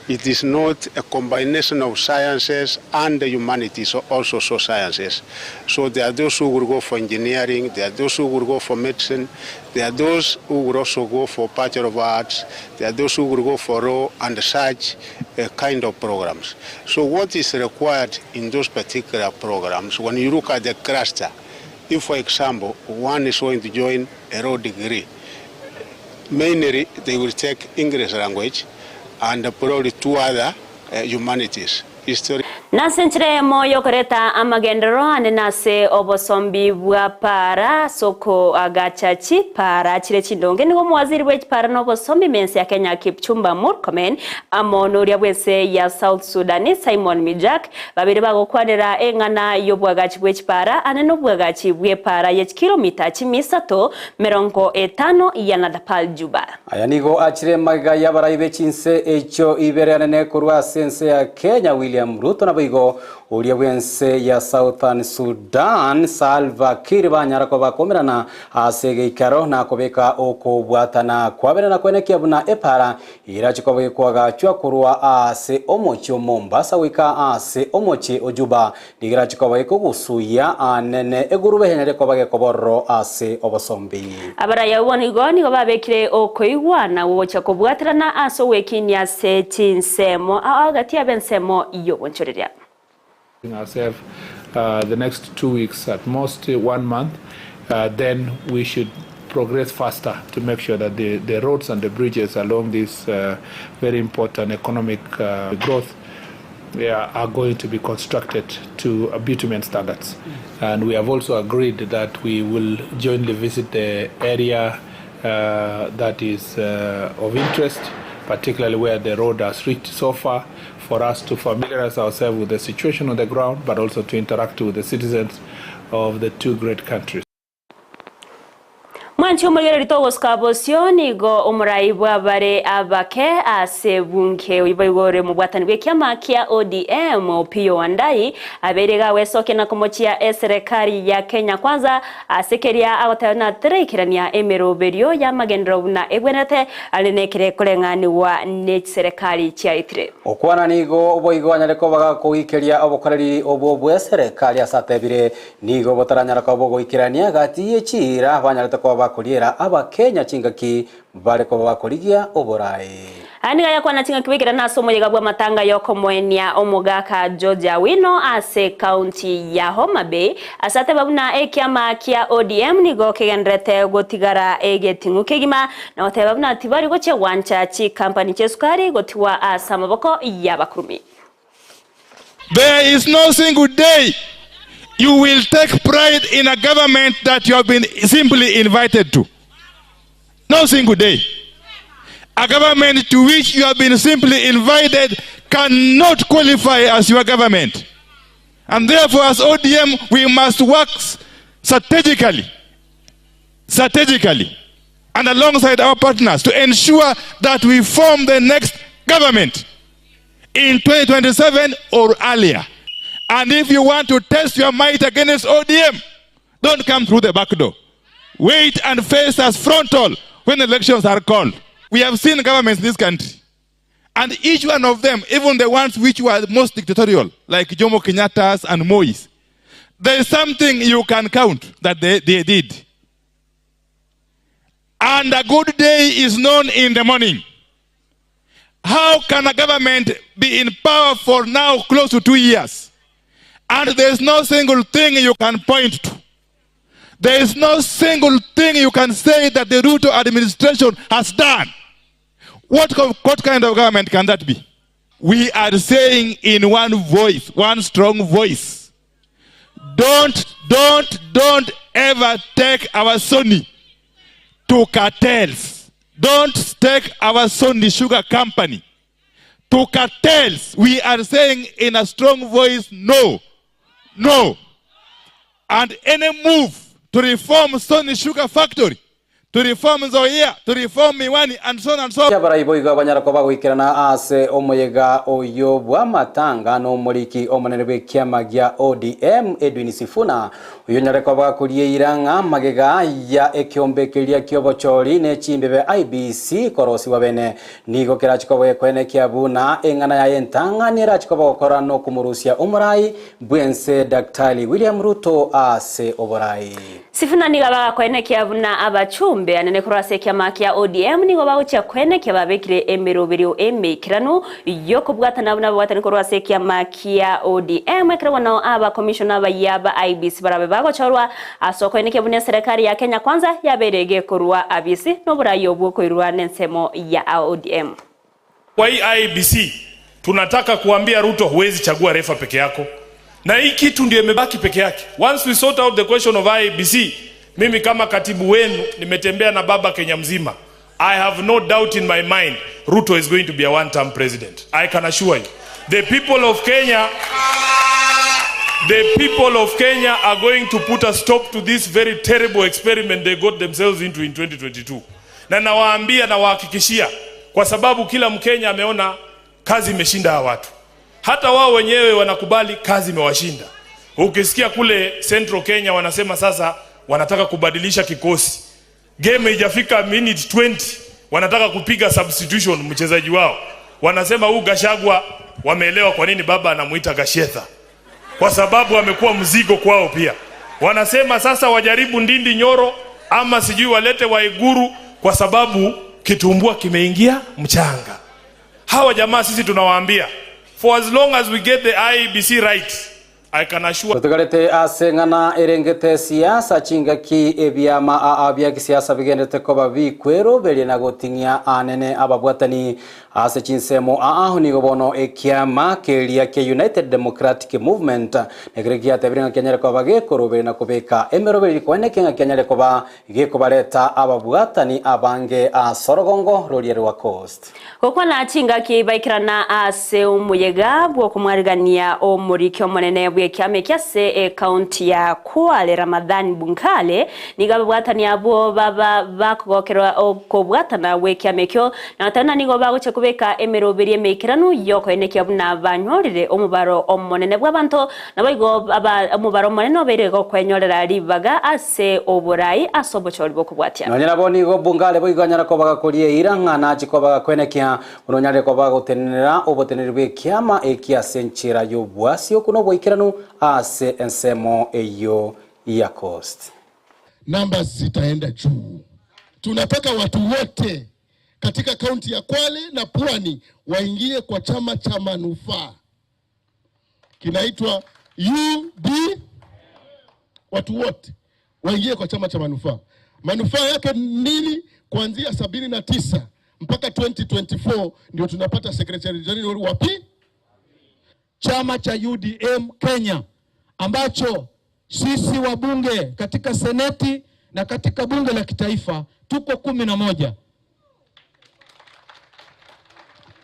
it is not a combination of sciences and the humanities, also social sciences. So there are those who will go for engineering, there are those who will go for medicine, there are those who will also go for Bachelor of Arts, there are those who will go for law and such kind of programs. So what is required in those particular programs, when you look at the cluster, if for example, one is going to join a law degree, mainly they will take English language and probably two other humanities, history. Nase enchera eyemo y'okoreta amagenderero ane nase obosombi bwa para soko agacha chipara chire chindonge nigo omowaziri bwe chipara na obosombi mense ya Kenya Kipchumba Murkomen amo noria bwense ya South Sudan Simon Mijak babere bagokwanera eng'ana y'obwagachi bwe chipara ane nobwagachi bw'epara ye chikilomita chimisato merongo etano ya Nadapal Juba. Aya nigo achire magega y'abarai be chinse echio ibere anene korwa ase ense ya Kenya William Ruto naboigo oria bw'ense ya Southern Sudan Salva Kiir banyara koba bakomerana ase egeikaro na kobeka okobwatana kwabere na kwenekia buna epara erache koba gekoagachwa korwa ase omochie o Mombasa goika ase omochie o Juba nigo erache koba gekogusuia anene egurube enyare koba gekobororo ase obosombi. Abarai abwo nigo nigo babekire okoigwana gocha kobwaterana ase ogwekinia ase chinsemo ao gati y'ab'ensemo y'obonchoreria. ourselves the next 2 weeks, at most one month, then we should progress faster to make sure that the roads and the bridges along this very important economic growth, yeah, are going to be constructed to bitumen standards. And we have also agreed that we will jointly visit the area that is of interest, particularly where the road has reached so far, for us to familiarize ourselves with the situation on the ground, but also to interact with the citizens of the two great countries. Mwanchi omorigereri togosuka bosio nigo omorai bw'abare abake ase bunge oiboigore mobwatani bw'ekiama kia ODM Opiyo Wandayi abeire gawesokia na komochia eserekari ya Kenya Kwanza ase keria agoteba natereikerania emeroberio y'amagenderero buna ebwenerete are nekere koreng'anigwa nechiserekari chiaetire. Okwana nigo boigo anyare koba gakoikeria obokoreri obwo bw'eserekari ase atebire nigo botaranyara koba bogoikerania gati y'echira banyarete koba bakoria. koriera Abakenya chingaki bare koba bakorigia oboraai. Aya nigo ayakwana chingaki baikerana ase omoyega bw'amatanga y'okomoenia omogaka George Awino ase ekaunti ya Homa Bay, ase ateba buna ekiama kia ODM nigo kegendererete gotigara egeting'u kegima na goteba buna tibari gochia gwancha chikampani chi'esukari gotigwa ase amaboko y'abakurumi. There is no single day you will take pride in a government that you have been simply invited to. No single day. A government to which you have been simply invited cannot qualify as your government. And therefore, as ODM, we must work strategically, strategically, and alongside our partners to ensure that we form the next government in 2027 or earlier. And if you want to test your might against ODM, don't come through the back door. Wait and face us frontal when elections are called. We have seen governments in this country. And each one of them, even the ones which were most dictatorial, like Jomo Kenyatta's and Moi's, there is something you can count that they, they did. And a good day is known in the morning. How can a government be in power for now close to two years? And there's no single thing you can point to. There is no single thing you can say that the Ruto administration has done. What, what kind of government can that be? We are saying in one voice, one strong voice, don't, don't, don't ever take our Sony to cartels. Don't take our Sony Sugar Company to cartels. We are saying in a strong voice, no, no. And any move to reform Sony Sugar Factory, to reform Nzoia, to reform Miwani, and so on and so Abarai boigo abanyara koba goikerana ase omoyega oyo bw'amatanga n'omoriki omonene bw'ekiama gia ODM Edwin Sifuna oyo onyare koba gakorieira ng'a magega ya ekiombe keria kia ne chimbebe IEBC korosiwa bene nigo kerachi koba gekoenekia buna eng'ana yaye entang'ani erachi koba gokora nokomorusia omorai bwense Daktari William Ruto ase oborai. Sifuna nigo bagakoenekia buna abachumbe anene korwa ase ekiama kia ODM nigo bagochia koenekia babekire emeroberio emeikeranu yokobwatana buna babwatani korwa ase ekiama kia ODM ekero bono abakomishona abayia ba IEBC barabe bagochorwa ase okoenekia buna eserekari ya Kenya Kwanza yabeire egekorwa abisi noborai obwo okoirwa nensemo ya ODM. Kwa hii IEBC tunataka kuambia Ruto, huwezi chagua refa peke yako, na hii kitu ndio imebaki peke yake. Once we sort out the question of IEBC, mimi kama katibu wenu nimetembea na baba Kenya mzima, I have no doubt in my mind Ruto is going to be a one term president. I can assure you. The people of Kenya The people of Kenya are going to put a stop to this very terrible experiment they got themselves into in 2022. Na nawaambia nawahakikishia, kwa sababu kila Mkenya ameona kazi imeshinda hawa watu, hata wao wenyewe wanakubali kazi imewashinda. Ukisikia kule Central Kenya wanasema sasa wanataka kubadilisha kikosi, game haijafika minute 20 wanataka kupiga substitution mchezaji wao, wanasema huu Gachagua, wameelewa kwa nini baba anamuita Gashetha kwa sababu amekuwa mzigo kwao pia. Wanasema sasa wajaribu Ndindi Nyoro ama sijui walete Waiguru kwa sababu kitumbua kimeingia mchanga. Hawa jamaa sisi tunawaambia for as long as we get the IEBC right I can assure Tutugarete ase ng'ana erengete siasa chingaki ebiama aa bia kisiasa bigendete koba bikweroberia na goting'ia anene ababwatani ase chinsemo aaho nigo bono ekiama keria kia United Democratic Movement nekere giatebire ng'a kianyare koba gekoroberia na kobeka emeroberi koeneke ng'a kianyare koba gekobareta ababwatani abange ase orogongo roria rwa Coast. Gokwana chingaki baikirana ase omuyega bwokomwarigania omoriki omonene bw'ekiama eki ase ekaunti ya Kwale Ramadhan Bunkale nigo ababwatani abwo baba bakogokerwa okobwatana bw'ekiama ekio na tena nigo bagochia kobeka emeroberi emeikeranu yokoenekia buna banyorire omobaro omonene bw'abanto nabo igo omobaro omonene obeire gokwenyorera ribaga ase oborai ase obochori bokobwatia. Nonya nabo nigo Bungale boigo anyara koba gakoria eira ng'a nachi koba gakwenekia buno onyare koba gotenenera oboteneneri bw'ekiama eki ase enchera y'obwasi oku na oboikeranu ase ensemo eyo ya Coast. Numbers zitaenda juu. Tunataka watu wote katika kaunti ya Kwale na Pwani waingie kwa chama cha manufaa kinaitwa UD. Watu wote waingie kwa chama cha manufaa. Manufaa yake nini? Kuanzia 79 mpaka 2024 ndio tunapata secretary general wapi? Chama cha UDM Kenya ambacho sisi wabunge katika seneti na katika bunge la kitaifa tuko 11.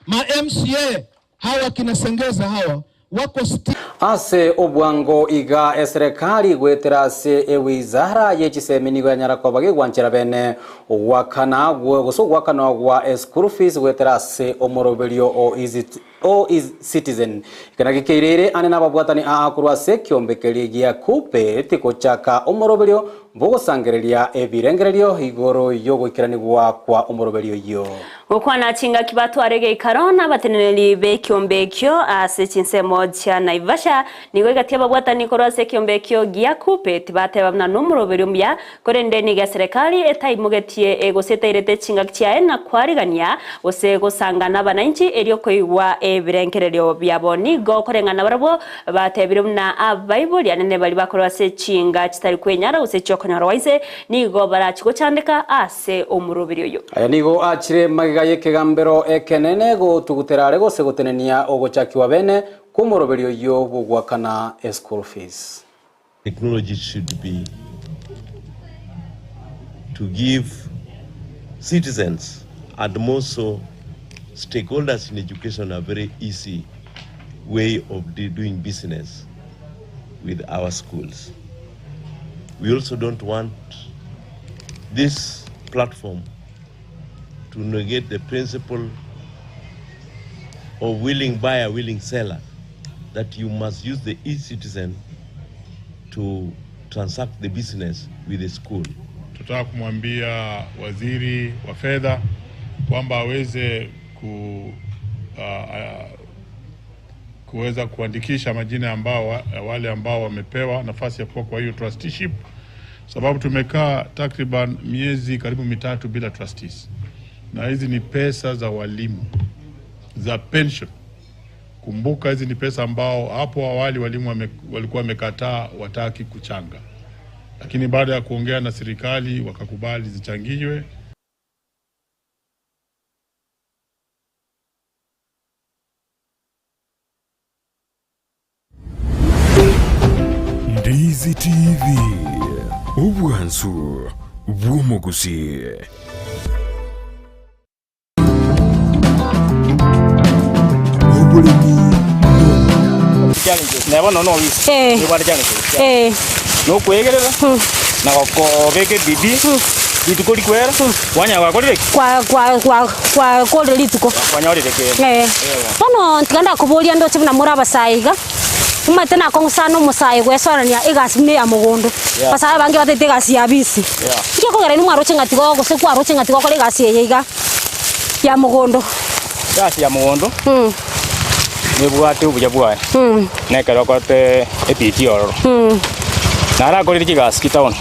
Ma MCA hawa kina Sengeza hawa wako sti Ase obwango iga eserikali gwetera ase ewizara yechisemi nigo yanyara koba gegwanchera bene gwakana gose ogwakanwa gwa school fees gwetera ase omoroberio o easy o is citizen ikana gikeirere ane nababwatani aa korwa ase ekiombekeri gia kupe tikochaka omoroberio bogosangereria ebirengererio igoro yogoikeranigwa kwa omoroberio iyo. Gukwana chingaki batware geikaro na abateneneri b'ekiombe ekio ase chinsemo chia Naivasha nigo igatia babwatani korwa ase ekiombe ekio gia Kuppet bateba buna nomoroberio omuya korende niga serikali etaimogetie gose etairete chingaki chiaye na kwarigania gose gosangana abananchi erio koigwa ebirengererio biabo nigo koreng'ana barabwo batebire buna abaibori anene bari bakorwa ase chinga chitari kwenyara gose chiokonyora waise nigo barachigochandeka ase omoroberio oyo. Aya nigo achire magega y'ekegambero ekenene gotugutera are gose gotenenia ogochakiwa bene kw'omoroberio oyo bogwakana eschool fees. Technology should be to give citizens and more so stakeholders in education a very easy way of doing business with our schools. We also don't want this platform to negate the principle of willing buyer, willing seller, that you must use the e-citizen to transact the business with the school. Tutaka kumwambia waziri wa fedha kwamba aweze kuweza kuandikisha majina ambao wale ambao wamepewa nafasi ya kuwa kwa hiyo trusteeship, sababu tumekaa takriban miezi karibu mitatu bila trustees, na hizi ni pesa za walimu za pension. Kumbuka hizi ni pesa ambao hapo awali walimu walikuwa wamekataa, wataki kuchanga, lakini baada ya kuongea na serikali wakakubali zichangiwe. Ndizi TV, obwansu bw'omogusi. Neba no no wisi. Ni bwana challenges. No kwegerera. Na gokobeka ebidi. Rituko rikwera. Wanya gwakorire ki? Kwa kwa kwa kwa korire rituko. Kwanyorire kende. Bono ntiga ndakoboria ndoche buna more abasae iga. Omanyete nakong'usana omosae gwesorania egasi buna eya mogondo. Abasae abange batete egasi ya bisi. Inki ekogera inwe mwaroche ng'a tiga gose kwaroche ng'a tiga okore egasi eye iga ya mogondo? Egasi ya mogondo nebwate obuya bwaye. Na ekero okorete ebidi ororo. Narakorire chigasi chitown.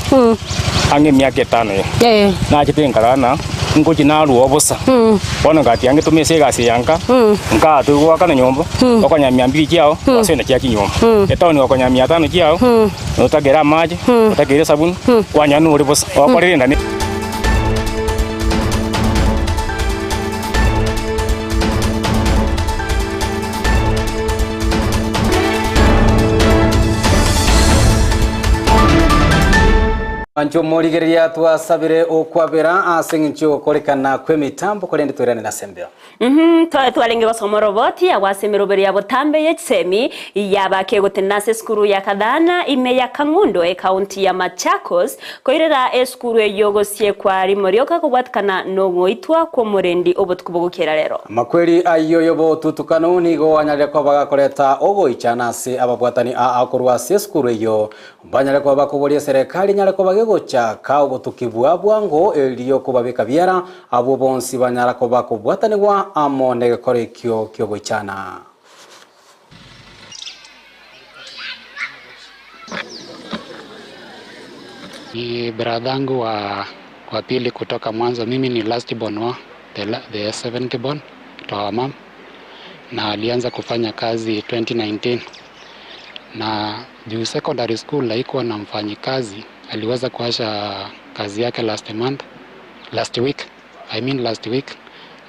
Ang'e emiaka etano eye. Nachete nkarora ngochi narwa obosa. Bono ngati yange tumese egasi ya nka, nkaa togoakana nyomba, okonya mia mbili chiao, gwasenda chia chinyomba. Etown okonya mia tano chiao, notagera amache, otagere esabuni, kwanya nore bosa. Okorire enda. Ancho morigereria twasabire okwabera ase eng'encho yogokorekana kwa emitambo korende twerane na sembeo. Twarenge gosoma roboti agwase emeroberi ya botambe y'echisemi yabake gotenena ase esukuru ya Kathana ime ya Kang'undo ekaunti ya Machakos koirera esukuru eyo gosiekwa rimorioka kobwatikana nogoitwa kwa omorendi obotuko bogokera rero. Makweri ayo yobotutukano nigo anyarire koba gakoreta ogoichana ase ababwatani aa akorwa ase esukuru eyo banyare koba bakoboria serikali nyare koba gegochaka obotuki bwa bwango erio kobabeka biara abo bonsi banyara koba kobwatanigwa amo negekoro ekio kiogoichana. Ni bradhangu wa Wa pili kutoka mwanzo, mimi ni last born wa the, the seventh born to our mom, na alianza kufanya kazi 2019 na juu secondary school haikuwa na mfanyikazi, aliweza kuacha kazi yake last month, last week, I mean last week,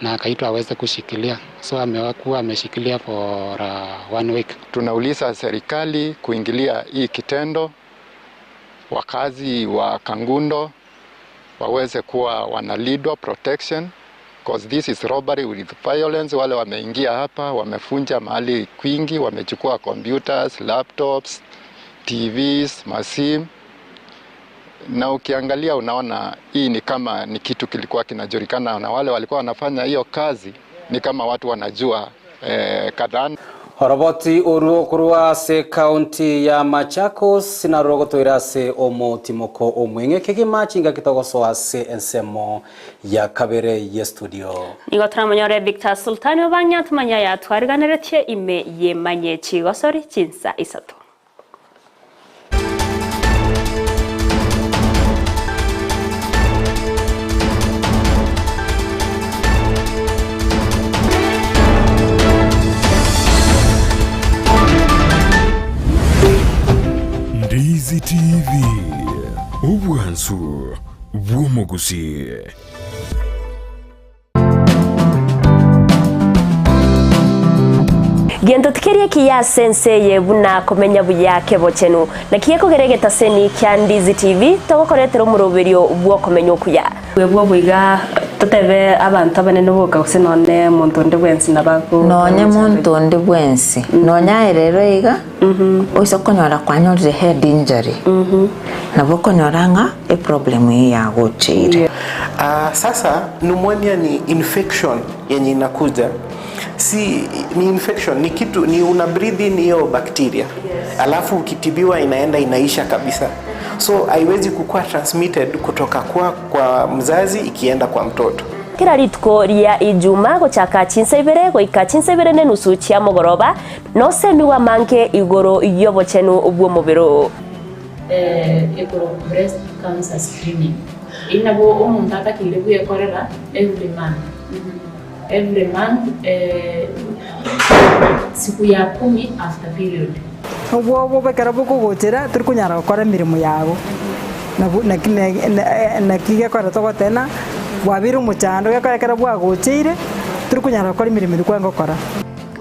na akaitwa aweze kushikilia, so amekuwa ameshikilia for one week. Tunauliza serikali kuingilia hii kitendo, wakazi wa Kangundo waweze kuwa wanalindwa protection cause this is robbery with violence. Wale wameingia hapa wamefunja mahali kwingi, wamechukua computers, laptops, TVs, masim na ukiangalia unaona hii ni kama ni kitu kilikuwa kinajulikana na wale walikuwa wanafanya hiyo kazi, ni kama watu wanajua eh, kadhaa. Oroboti oruo korwa ase kaunti ya Machakos narwo gotwira ase omotimoko omweng'e kegima chinga kitogosoa ase ensemo ya kabere ye studio. Nigo turamonyore Victor Sultani obang'ia tumanya yatwariganeretie ime yemanye chigosori chinsa isato. Ndizi TV, obwansu bw'omogusi. Gento tikeria ekiya ase ense eye buna komenya buya kebochenu. Naki gekogera egetaseni kia Ndizi TV togokoretera omoroberio bw'okomenya okuya. Bwebwo boiga totebe abanto abanene boka gose nonye monto onde bwensi nabo ago Nonye monto onde bwensi, nonya aye rero iga, oise okonyora kwanyorire head injury, nabo okonyora ng'a eproblem eyio yagocheire. Ah, sasa pneumonia ni infection yenye inakuja, si ni infection, ni kitu ni una breathe in hiyo bacteria, alafu ukitibiwa inaenda inaisha kabisa, so haiwezi kukua transmitted kutoka kwa, kwa mzazi ikienda kwa mtoto. Kera rituko ria Ijuma gochaka chinsa ibere goika chinsa ibere nenusu chia mogoroba nosemigwe amange igoro y'obochenu bw'omobere oo. Ekero breast cancer screening eyio nabo omonto atakeire bwekorera every month, every month siku ya kumi after period. Obwoba obo ekero bokogochera tori konyara gokora emeremo yago, nabo naki naki gekogera togoteba ng'a bwabeire omochando gekogera ekero bwagocheire tori konyara gokora emeremo eria kwarenge gokora.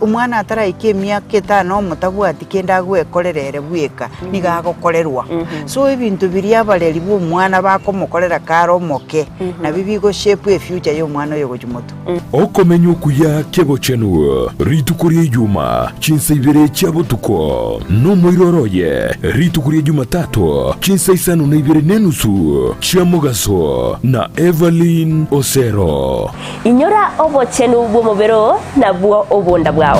Omwana ataraika emiaka etano omotabwati kende agwekorera ere bweka, nigo agokorerwa. So ebinto biria abareri ba omwana bakomokorera kare omoke, nabio bigo shape efuture ya omwana oyo gochia motwe. Okomenya okuya k'ebochenu rituko ria Ijuma, chinsa ibere chia botuko, nomoiroro oye rituko ria Jumatatu, chinsa isano na ibere nenusu chia mogaso, na Evelyn Osero. Inyora obochenu bw'omobere oo, nabwo obonda bwao.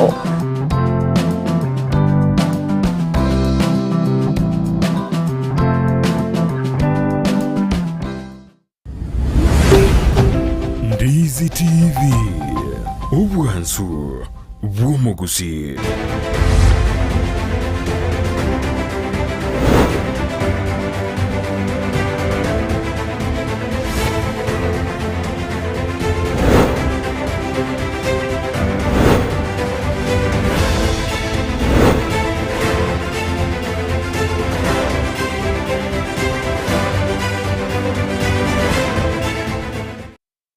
Ndizi TV, obwansu bw'omogusi.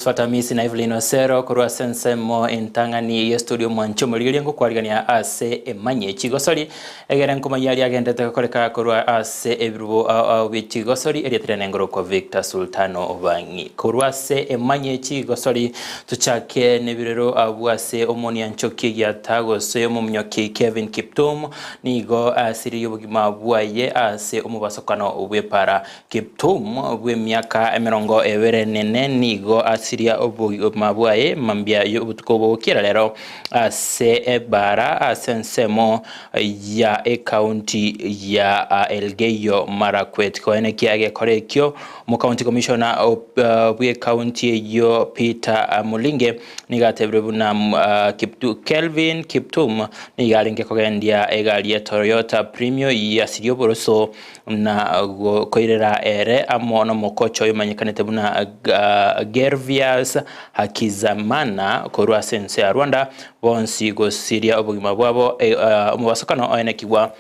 Fatamisi na Evelyn Osero korwa ase ensemo entang'ani ye studio mwanche omorigereria ngokwarigania ase emanye chigosori egere nkomanya aria agendete gokoreka korwa ase ebirubo ao ao bie chigosori erieta riane ngorokwa Victor Sultano Obang'i korwa ase emanye chigosori tochake nebirero abwo ase omonianchoki egiata gose omominyoki Kevin Kiptum nigo asiririe obogima bwaye ase omobasokano bw'epara Kiptum bw'emiaka emerongo ebere nene nigo asiririe gosiria obogima bwaye mambia y'obotuko bogokiera rero ase ebara ase ensemo ya ekaunti ya Elgeyo Marakwet. Koenekia egekora ekio omokaunti commissioner bw'ekaunti eyio Peter Mulinge nigo atebire buna Kiptu, Kelvin Kiptum nigo arenge kogendia egari ya Toyota Premio yasiria oboroso na koirera ere amo nomokocha oyomanyekanete buna Gervias Hakizamana korwa ase ense ya Rwanda bonsi gosiria obogima bwabo omobasokano oenekigwa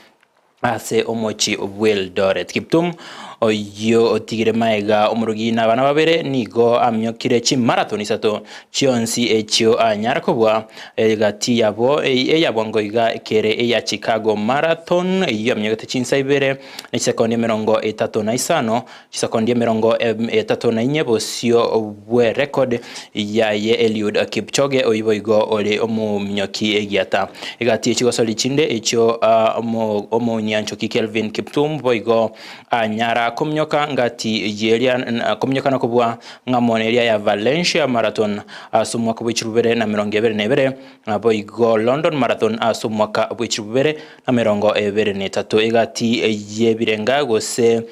ase omochi bw'Eldoret. Kiptum oyio otigire maega omorogi na abana babere nigo aminyokire chimarathon isato chionsi echio anyara kobua egati yabo eyabwango iga kere eya Chicago Marathon eyio aminyogete chinsa ibere ne chisekondi 35 chisekondi 34 bosio bwe record yaye Eliud Kipchoge oyio boigo ore omominyoki egiata. Egati echigosori chinde echio omonyanchoki Kelvin Kiptum boigo anyara kominyoka ngati yeria kominyoka na kobua ng'amo neria ya Valencia Marathon ase omwaka bwa 2022 boigo London Marathon ase omwaka bwa 2023. Egati yebirenga gose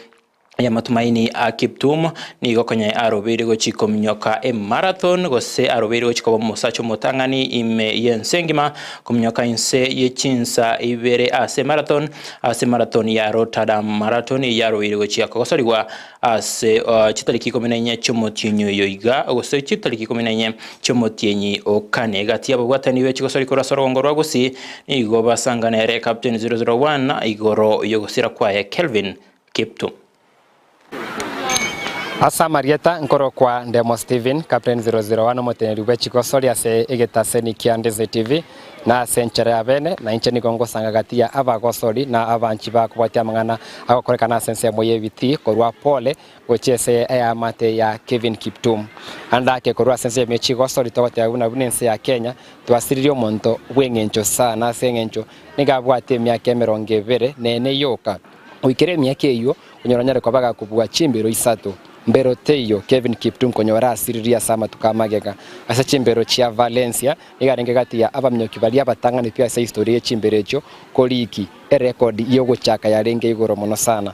ya matumaini a Kiptum nigo konya arobeire gochi kominyoka emarathon gose arobeire gochi koba omosacha omotang'ani ime y'ense engima kominyoka inse y'echinsa ibere ase marathon ase marathon ya Rotterdam Marathon yarobeire gochia kogosorigwa ase chitariki 14 chiomotienyi oyo iga gose chitariki 14 chiomotienyi okane. Egati y'ababwatani b'echigosori korwa ase orogongo rwa Gusii nigo basangana ere Captain 001 igoro y'ogosira kwaye Kelvin Kiptum. Ase amarieta nkorokwa Ndemo Stephen, Captain 001 omoteneneri bwe chigosori ase egetaseni kia Ndeze TV, na ase enchera ya bene, na inche nigo ngosanga gati ya abagosori na abanchi bakobwatia amang'ana agokorekana ase ensemo y'ebitii korwa pole gochia ase eamate ya Kevin Kiptum. Andake korwa ase ensemo ye chigosori togoteba buna buna ense ya Kenya twasiririe omonto bw'eng'encho sana ase eng'encho nigo abwate emiaka 24 yoka. Goikera emiaka eyio, konyora onyare koba gakobua chimbero isato. Mbero teiyo, Kevin Kiptum konyora asiririe ase amatuko amagega. Ase chimbero chia Valencia, nigo arenge gati ya abaminyoki baria abatang'ani pi ase history ye chimbero echio, koriki erekodi y'ogochaka yarenge igoro mono sana.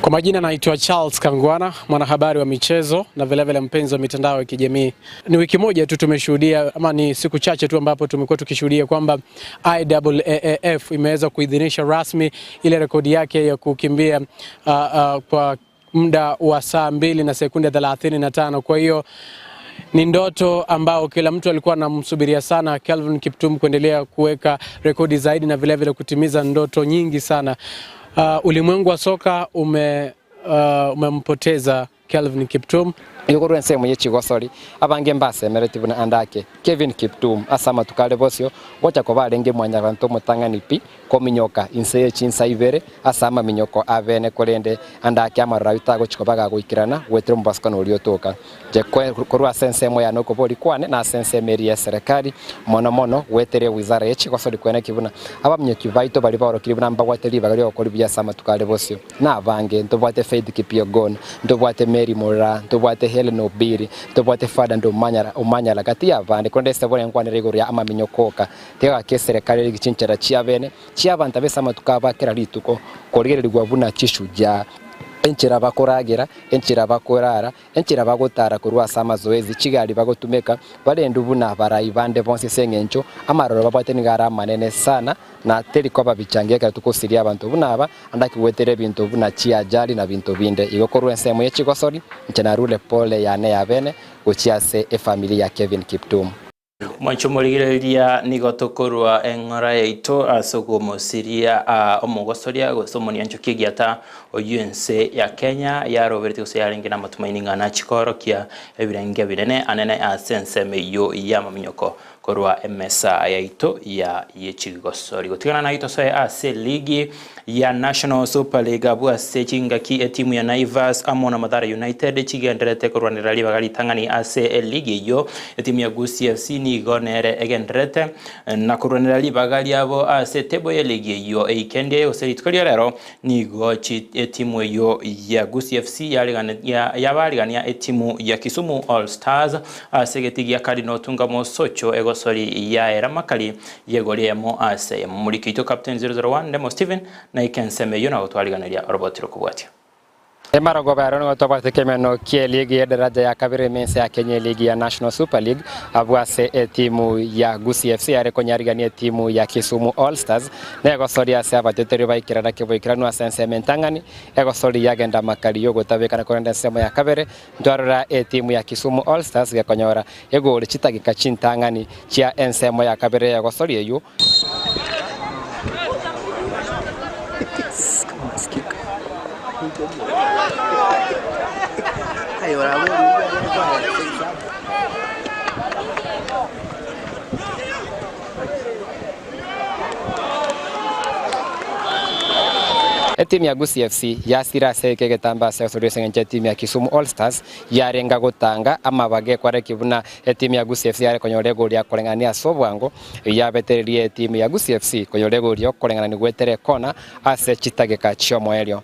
Kwa majina naitwa Charles Kangwana, mwanahabari wa michezo na vilevile mpenzi wa mitandao ya kijamii. Ni wiki moja tu tumeshuhudia ama ni siku chache tu ambapo tumekuwa tukishuhudia kwamba IAAF imeweza kuidhinisha rasmi ile rekodi yake ya kukimbia kwa muda wa saa 2 na sekunde 35. Kwa hiyo ni ndoto ambao kila mtu alikuwa anamsubiria sana Kelvin Kiptum kuendelea kuweka rekodi zaidi na vilevile kutimiza ndoto nyingi sana. Ulimwengu wa soka umempoteza Kelvin Kiptum. Igoro ensemo y'echigosori abange mbasemereti buna andake Kevin Kiptum ase amatuko are bosio gocha koba arenge mwanyabanto omotang'ani pi kominyoka inse y'echinsa ibere ase amaminyoko abene korende andake amarora aywo tagochi koba gagoikerana goetera omobasukano oria otoka. Nche korwa ase ensemo yane okobori kwane na ase ensemo eria y'eserekari mono mono goetera ewizara y'echigosori kweneki buna abaminyoki baito baria baorokire buna mbabwate ribaga ri'ogokora buya ase amatuko are bosio. Na abange ntobwate Faith Kipyegon, ntobwate Mary Moraa, ntobwate Hellen Obiri, ntobwate Ferdinand Omanyala, Omanyala gati y'abande korende ase bono enkwanera igoro ya amaminyoka oka. Tiga gaki eserekari erige chinchera chiabene chi'abanto abese amatuko abo a kera rituko korigererigwa buna chishujaa, enchera bakoragera, enchera bakorara, Enchera bagotara korwa ase amazoezi, chigari bagotumeka, barendwe buna abarai bande bonsi ase engencho amaroro babwate nigo are amanene sana na teri koba bichangia ekero tokosiria abanto buna aba ande akigwetera ebinto buna chiajali na binto binde. Igo korwa ensemo ye chigosori, inche narure pole yane ya bene gochia ase efamiri ya Kevin Kiptum. Mwanche omorigereria nigo tokorua eng'ora yaito ase okomosiria omogosoria gose omonianchoki egiata oyio ense ya Kenya yaroberetie gose yarenge namatumaini ng'a nachie koorokia ebirenge binene anene ase ensemo eyio y'amaminyoko korwa emesa yaito ya yechigosori. Gotigana naye tosoe ase ligi ya National Super League abwo ase chingaki etimu ya Naivas amo na Mathare United chigendererete korwanera ribaga ritang'ani ase eligi eyio. Etimu ya Gusii FC nigo. nigo nere egendererete na korwanera ribaga riabo ase etable y'eligi eyio eikendi gose rituko ria rero nigo etimu eyio ya Gusii FC yabarigania etimu ya Kisumu All Stars ase egeti gia Cardinal Otunga Mosocho egosori yaera makari yegori eyemo ase eyemo. Omoriki oito Captain 001 Ndemo Stephen naike ensemo eyio na gotwariganeria oroboti rokobwatia. Emarogoba ero nigo twabwate ekemeno ki'eligi y'edaraja ya kabere ime ense ya Kenya eligi ya National Super League abwo ase etimu ya Gusii FC yare konyarigania etimu ya Kisumu All Stars na egosoria ase abateteri baikerana keboikeranu ase ensemo entang'ani egosori yagenda amakari y'ogotabekana korende ensemo ya kabere ntwarora etimu ya Kisumu All Stars gekonyora egori chitageka chintang'ani chia ensemo ya kabere y'egosori eyio. Etimu ya Gusii FC yasira ase eke egetambe ase osoria ase engencho etimu ya Kisumu All Stars yarenga gotanga amabaga ekwareki buna etimu ya Gusii FC yare konyora egori ya koreng'ania ase obwango Yabetererie etimu ya Gusii FC konyora egori y'okoreng'anani goetera ekona ase chitageka chi'omoerio.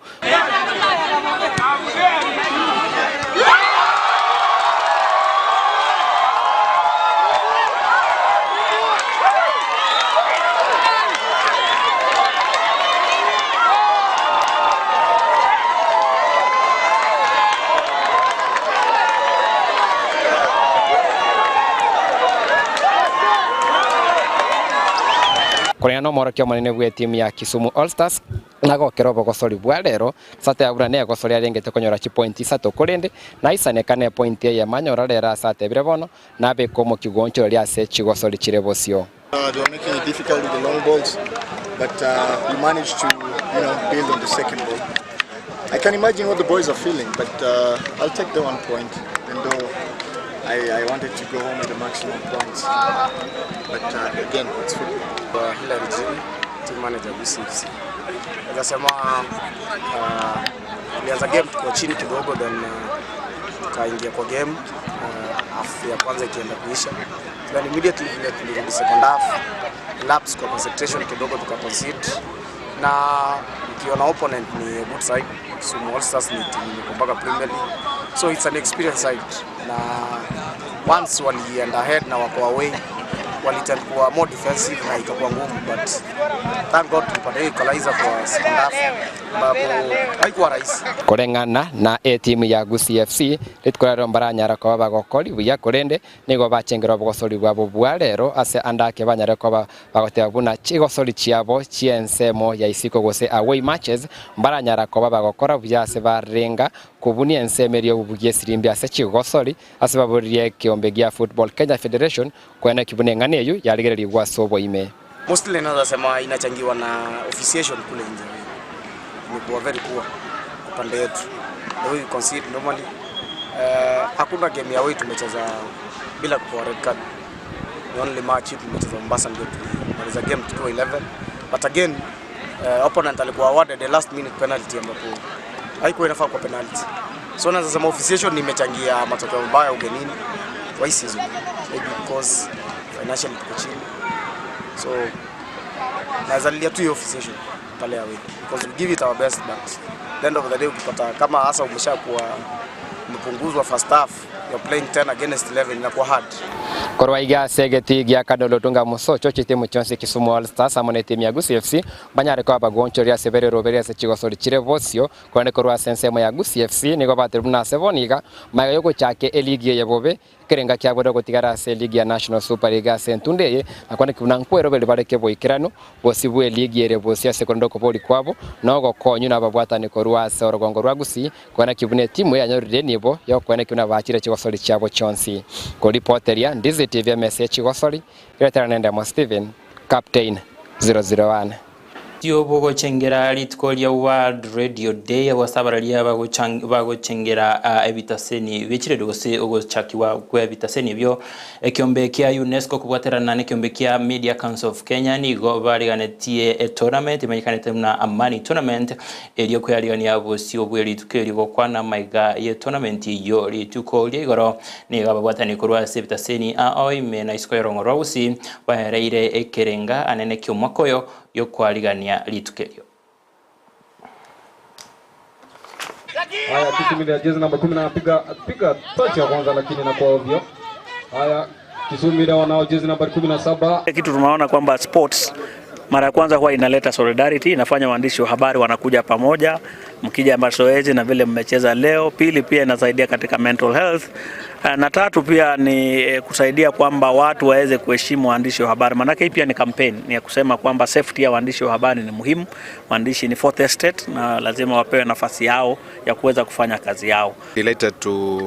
Koreng'ana nomorokia omonene bw'etimu ya Kisumu All Stars, nagokera obogosori bwa rero, Sate buna negosori arengete konyora chipointi isato korende naisaneka nepointi eyemo anyora rero ase atebire bono nabeke omokia gwoonchoreria ase chigosori chire bosio. They were making it difficult with the long balls, but we managed to, you know, build on the second ball. I can imagine what the boys are feeling, but I'll take the one point, even though I, I wanted to go home with the maximum points. But again, it's football. Hillary Jimmy, team manager BCFC. Naweza sema ilianza game tuko chini kidogo then tukaingia kwa game half ya kwanza ikienda kuisha. Then immediately vile tulirudi second half, lapse kwa concentration kidogo tuka concede na ukiona opponent ni a good side. Kisumu All Stars ni team imekuwa mpaka Premier League. So it's an experienced side na once walienda ahead na wako away walitend kuwa more defensive na ikakuwa ngumu, but thank God tulipata hiyo equalizer kwa second half ambapo haikuwa rahisi. Koreng'ana na etimu ya Gusii FC, rituko riarero mbaranyara koba bagokori buya korende nigo bachengera obogosori bwabo bwa rero ase ande ake banyare koba bagoteba buna chigosori chiabo chi'ensemo ya isiko gose away matches mbaranyara koba bagokora buya ase barenga kobunia ensemo eria obobugia esirimbi ase chigosori ase baboririe ekeombe gia Football Kenya Federation Koeneki buna eng'ana eyio yarigererigwe ase oboime. Mostly naweza sema inachangiwa na officiation kule nje. Imekuwa very poor kwa pande yetu. The way we concede normally. Hakuna game ya away tumecheza bila kupewa red card. The only match tumecheza Mombasa ndio tulimaliza game tukiwa 11. But again, opponent alikuwa awarded the last minute penalty ambapo haikuwa inafaa kwa penalty. So naweza sema officiation imechangia matokeo mabaya ugenini kwa hii season. Maybe because financially tuko chini. So naweza lilia tu hiyo officiation pale away because we give it our best but the end of the day ukipata kama hasa umeshakuwa umepunguzwa first half you're playing 10 against 11 inakuwa hard. Korwa iga ase egetii gia Kadolo Otunga Mosocho chitimu chionsi Kisumu All Stars amo na etimu ya Gusii FC banyare koba bagoonchoria ase bere roberio ase chigosori chire bosio korende korwa ase ensemo ya Gusii FC nigo baterwe buna ase bono iga magega yogochaka eligi eye bobe Ekerenga kiabo gotigara ase eligi ya National Super League ase entunda eye, na kwaneki buna nkweroberi bare keboikeranu bosio bw'eligi ere bosio ase korende okobori kwabo na ogokonywa nababwatani korwa ase orogongo rwa Gusii, kwaneki buna etimu eyanyorire enibo y'okweneki buna baachire chigosori chiabo chionsi. Koripoteria Ndizi TV emesa ye chigosori, ereterana nendemo Stephen, Captain 001. Obogochengera rituko ria World Radio Day ase abararia bagochengera ebitaseni bie chiredio gose ogochakiwa kw'ebitaseni ebio. Ekiombe kia UNESCO kobwaterana nekiombe kia Media Council of Kenya nigo bariganetie etournament emanyekanete buna Amani Tournament erio koyarigania bosio bwe rituko erio gokwana amaiga ye tournament eyio rituko ria igoro nigo ababwatani korwa ase ebitaseni ao ime na isiko y'orongo rwa Gusii baereire ekerenga anene ki'omwaka oyo y'okwarigania rituko erio. Haya, Kisii ya jezi namba 10 anapiga piga touch ya kwanza lakini inakuwa ovyo. Haya, Kisumu wanao jezi namba 17. Kitu tunaona kwamba sports mara ya kwanza huwa inaleta solidarity, inafanya waandishi wa habari wanakuja pamoja, mkija mazoezi na vile mmecheza leo. Pili, pia inasaidia katika mental health, na tatu pia ni kusaidia kwamba watu waweze kuheshimu waandishi wa habari, maanake hii pia ni campaign ni ya kusema kwamba safety ya waandishi wa habari ni muhimu. Waandishi ni fourth estate na lazima wapewe nafasi yao ya kuweza kufanya kazi yao. Related to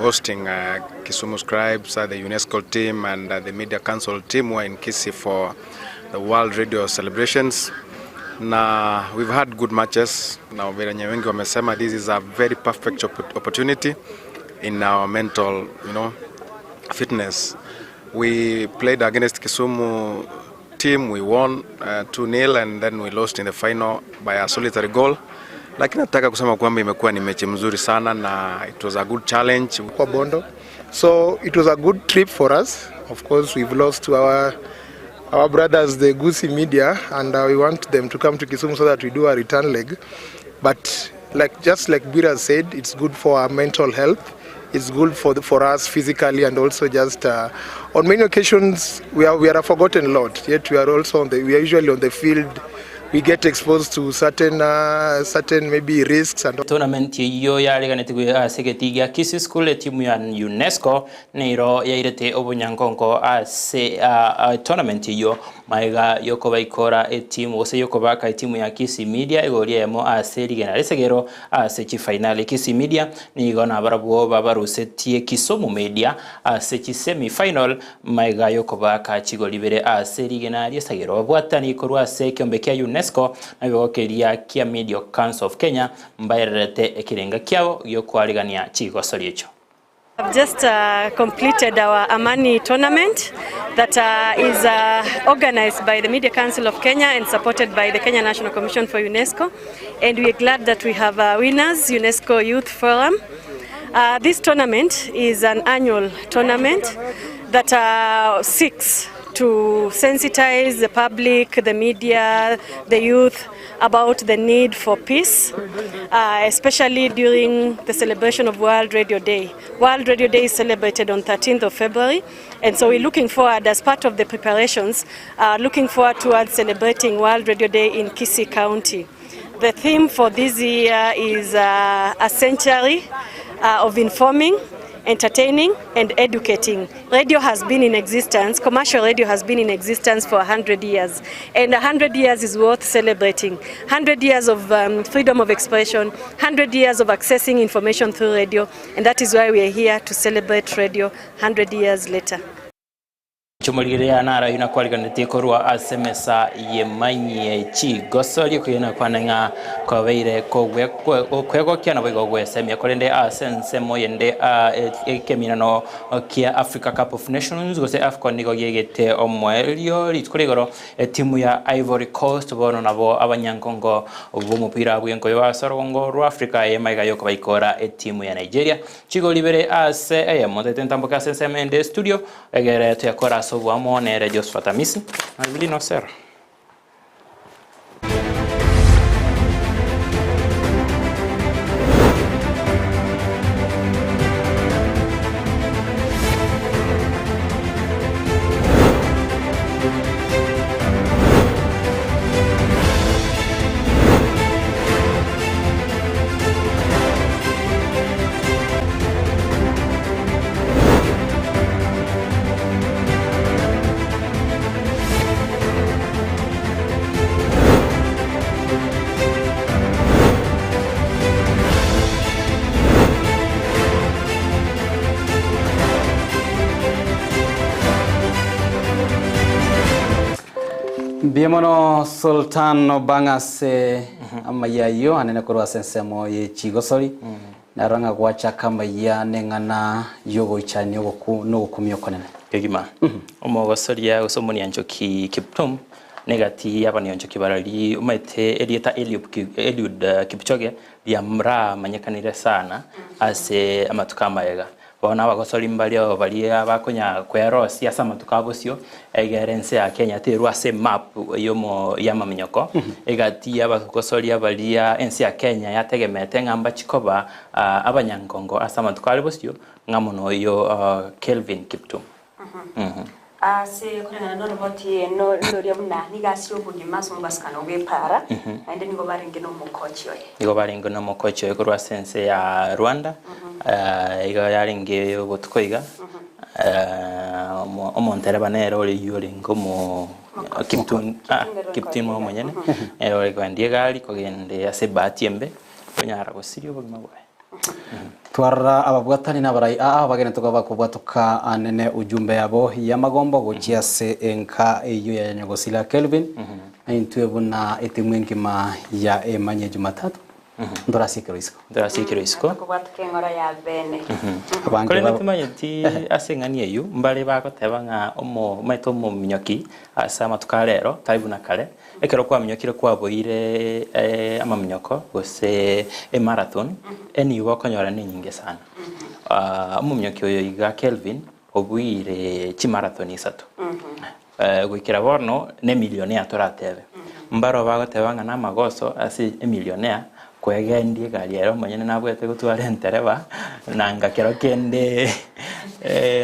hosting Kisumu Scribes, the UNESCO team and the Media Council team were in Kisii for the World Radio celebrations. Na we've had good matches. Na wenye wengi wamesema this is a very perfect opportunity in our mental, fitness. We played against Kisumu team, we won 2-0 and then we lost in the final by a solitary goal. Lakini nataka kusema kwamba imekuwa ni mechi mzuri sana na it was a good challenge. Kwa Bondo. So it was a good trip for us. Of course, we've lost to our brothers, the Gusii media, and we want them to come to Kisumu so that we do a return leg. But just like Bira said, it's good for our mental health. It's good for us physically, and also just on many occasions we are a forgotten lot. Yet we are also on the, we are usually on the field. We get exposed to certain maybe risks and tournament iyo yariganĩtie ase gĩtii gĩa Kisii School etimu ya UNESCO nĩiro yairĩte obonyankonko ase tournament iyo maiga yokobaikora etimu gose yokobaka etimu ya Kisii Media igoria emo ase rigena risegero ase chifinali. Kisii Media nigo nabarabwo babarusetie Kisumu Media ase chi semi final maiga yokobaka chigori ase rigena risegero. Babwatani korwa ase ekiombe kia UNESCO na bigokeria kia Media Council of Kenya mbaererete ekirenga kiao giokwarigania chigosoria echo. I've just completed our Amani tournament that is organized by the Media Council of Kenya and supported by the Kenya National Commission for UNESCO. And we are glad that we have winners, UNESCO Youth Forum. This tournament is an annual tournament that seeks to sensitize the public, the media, the youth about the need for peace, especially during the celebration of World Radio Day. World Radio Day is celebrated on 13th of February, and so we're looking forward, as part of the preparations, looking forward towards celebrating World Radio Day in Kisii County. The theme for this year is a century of informing, entertaining and educating. Radio has been in existence, commercial radio has been in existence for 100 years, and 100 years is worth celebrating. 100 years of freedom of expression, 100 years of accessing information through radio, and that is why we are here to celebrate radio 100 years later. Chumurire nara yuna kwariganĩtie korwa ase mesa yemanyie chigosoria kuyena kwaneng'a kwabeire kwegokia na boigo gwesemia korende ase ensemo yende ekeminano kia Africa Cup of Nations gose AFCON nigo giegete omwerio rituko rigoro etimu ya Ivory Coast bono nabo abanyankongo b'omupira bw'enkoyo ase orongo rwa Africa emaiga yokobaikora etimu ya Nigeria chigoribere ase eyemo tete ntamboke ase ensemo ende studio egere tuyakora sobwamo nere Josephat Amisi na Evelyn Osera. Mbuya mono Sultan Obang'a ase amaiya ayio anene korwa ase ensemo ye chigosori, naro ng'a gwachaka amaiya neng'ana y'ogoichania ogoku nogokumia okonene. Kegima. Omogosoria gose omonianchoki Kiptum negati y'abanionchoki barari omanyete erieta Eliud Eliud Kipchoge riamramanyekanire sana ase amatuko amayega. Bono abagosori mbareo baria bakonya kwerosia ase amatuko a bosio, egere ense ya Kenya terwa ase emap y'omo y'amaminyoko, egati y'abagosoria baria ense ya Kenya yategemete ng'a mbachi koba abanyangongo ase amatuko are bosio, ng'a mono oyio Kelvin Kiptum. Ase koreng'ana noroboti noria buna nigo ase obogima ase omobasukano bw'epaara, naende nigo barenge nomokochi oye. Nigo barenge nomokochi oye korwa ase ense ya Rwanda, igo yarenge obotuko iga, omontereba nere oreyio orenge omo Kiptum Kiptum omonyene, nere ore kogendia egari kogenda ase ebahati embe, onyara gosiria obogima bwaye. Twarora ababwatani na abarai aa bagenete koba bakobwatoka anene ujumbe yabo y'amagombo gochia ase enka eyio ya Nyagosira Kelvin, na intwe buna etimu engima ya Emanyie Jumatatu ntorasiekero isiko. Ntorasiekero isiko. Tokobwatoka eng'ora ya bene. Abange Korende babo timanyeti ase eng'ani eyio mbare bagoteba ng'a omo omanyete omominyoki ase amatuko a rero tari buna kare. Ekero kwaminyokire kwaboire amaminyoko gose emarathon, enibo okonyora nenyinge sana. Omominyoki oyo iga Kelvin obuire chimarathon isato. Goikera bono nemillionaire toratebe. Mbaro bagoteba ng'a namagoso ase emillionaire kwegendia egari ere omonyene nabwate gotwara entereba nanga kero kende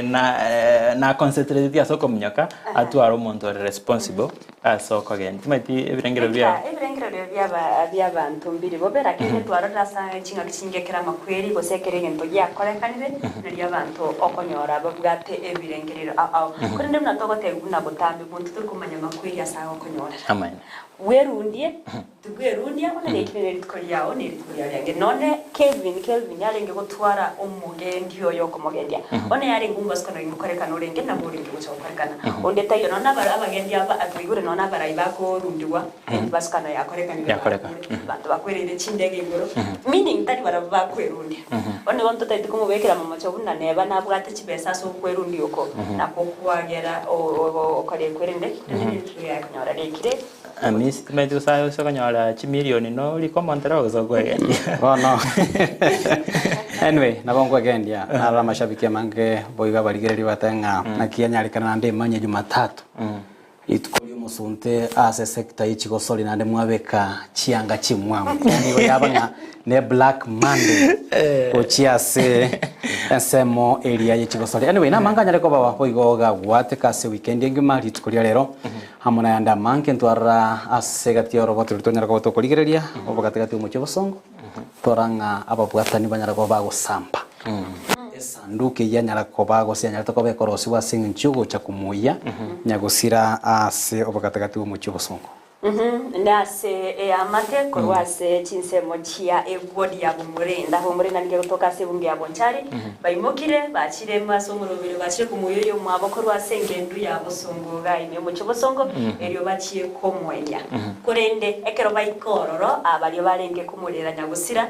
na na concentrate ase okominyoka atware omonto ore responsible Ase okogenda. Timanyeti ebirengererio biao. Eka ebirengererio biaba bi'abanto mbiri bobe, lakini twarorire ase ching'aki chinge ekero amakweri gose ekero egento giakorekanire, nario abanto okonyora babwate ebirengererio ao ao. Korende buna togotebiwa buna botambe monto tori komanya amakweri ase agokonyorera. Amaene. Bwerundie, tibwerundia, onye riaikire nerituko riao, nerituko riao riange. Nonye Kelvin, Kelvin yarenge gotwara omogendi oyo okomogendia, onye yarenge omobasukano oyo ngokorekana orenge, nabo orenge gocha gokorekana. Onde taiyo, nonye naba abagendi aba twaigure nonye abarai bakorundigwa, emebasukano yakorekanire Yakoreka. bakure, abanto bakwereire chindege igoro, meaning tari barabwo bakwerundia. Bono igo ntotaeti komobekera momocho buna neba nabwate chibesa ase okwerundia oko, nakwo kwagera okora ekwerende, rende nerituko riaye konyora riaikire. Amisi timanyeti gose aye ase okonyora chimilioni norike omontereba gose okwegendia. Bono anyway nabo nkwegendia narora amashabiki amange boigo abarigereria batebe ng'a naki yanyarekana naende emanye jumatatu rituko ria omosunte ase sector ye chigosori naende mwabeka chianga chimwamu yaani igo yaba ng'a ne black monday gochia ase ensemo eria ye chigosori anyway namange anyare koba boigo gagwateka ase weekend engima rituko ria rero Amo nayande amange ntwarora ase egati y'orogoto roria twanyara koba tokorigereria, obogati-gati bw'omochie obosongo, twarora ng'a ababwatani banyara koba bagosamba esanduki eyio yanyara koba gose yanyarete koba ekorosigwa ase eng'encho y'ogocha komoyia nyagosira ase obogati-gati bw'omochie obosongo. Nase eamate korwa ase chinsemo chia egwodi ya Bomorenda. Bomorenda nigo egotoka ase ebunge ya Bonchari. Baimokire, bachire ase omoroberio, bachire komoyia oyomwabo korwa ase engendu ya bosongo iga ime y'omochie obosongo, erio bachie komoenyia. Korende ekero baika ororo, abaria barenge komorera nyagosira,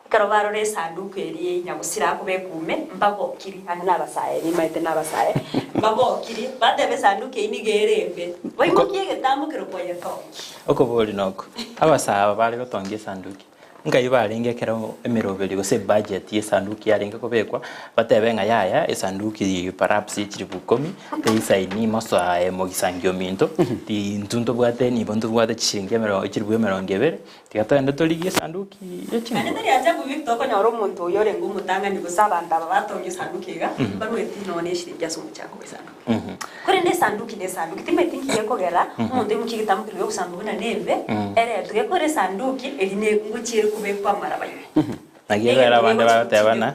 ekero barora esanduku eria nyagosira akobekwa ime, mbagokiri, naende nabasae, nimaete nabasae, mbagokiri, bateba esanduku eyio nigo ere embe, baimokie egetambo kero koyetongia. Okobori noko, abasae aba bare gotongia esanduki, Nkai barenge ekero emeroberio gose ebudget y'esanduki yarenge kobekwa, batebe ng'a yaya esanduki eye perhaps ye chilifu ikomi, teisaini mosoe mogisangio ominto, intwe ntobwate nibo ntobwate chishiringi emerongo chilifu emerongo ebere, tiga togende torigie esanduki ye Naende chinguru. tari ajabu Victor okonyora omonto oyo orenge omotang'ani gose abanto aba batongia esanduki iga, mbarueti nonya ne eshiringi ase omochango bw'esanduki. Korende esanduki nesanduki, timanyeti nki gekogera omonto oimokie egetambo keria gi'ogosamba buna nembe, eretwe. Gekogera esanduki eria ne ngochia ere kobekwa amaraba ime. Naki ekero abande bagotebana,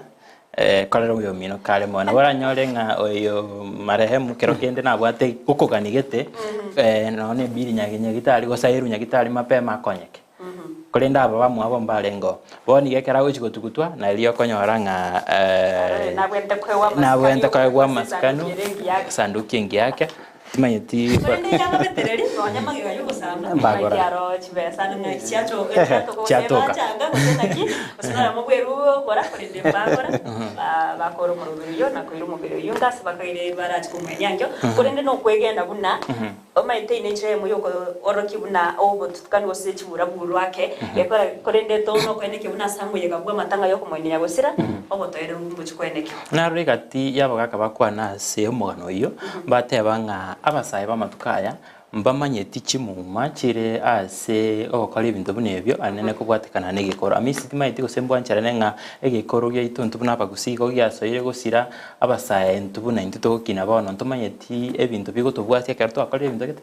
korera oyomino kare moyo. Nabo oranyore ng'a oyo marehemu kero kende nabwate okogania gete, nonya na ebiri nyagitari gose airwe nyagitari mapema akonyeke. Korende aba bamwabo mbarengeo. Bono iga ekero agochia gotugutwa, nario okonyora ng'a Nabwente koegwa nabwente koegwa amasikani amasikani, esanduki engiya ake. Timanyeti Korende yababetereri nonya magega y'ogosamba, Mbagora. naki aro chibesa naki chiacho chiatoka gose Chiatoka. bachanga gose naki, gose noyomo bwerugora korende mbagora, ba- bakora omoroberi oyio na koira omobere oyio nka ase bakaire barache komwenia ankio, korende nokwegena buna omanyete eye nenchera eyemo yokoorokia buna obotutukani gose chiburaburu ake, gekora korende tonokoenekia buna ase amoyega bw'amatanga yokomoenia nyagosira, obotoereru mbochi koenekiwa. Naroro egati y'abagaaka bakwana ase omogano oyio, bateba ng'a abasae b'amatuko aya mbamanyeti chimuma chire ase ogokora ebinto buna ebio, anene kobwatekana negekoro. Amisi timanyeti gose mbwancherane ng'a egekoro giaito intwe buna abagusii igo giasoire gosira abasae intwe buna intwe togokina bono ntomanyeti ebinto bigotobwatia ekero twakorire ebinto gete.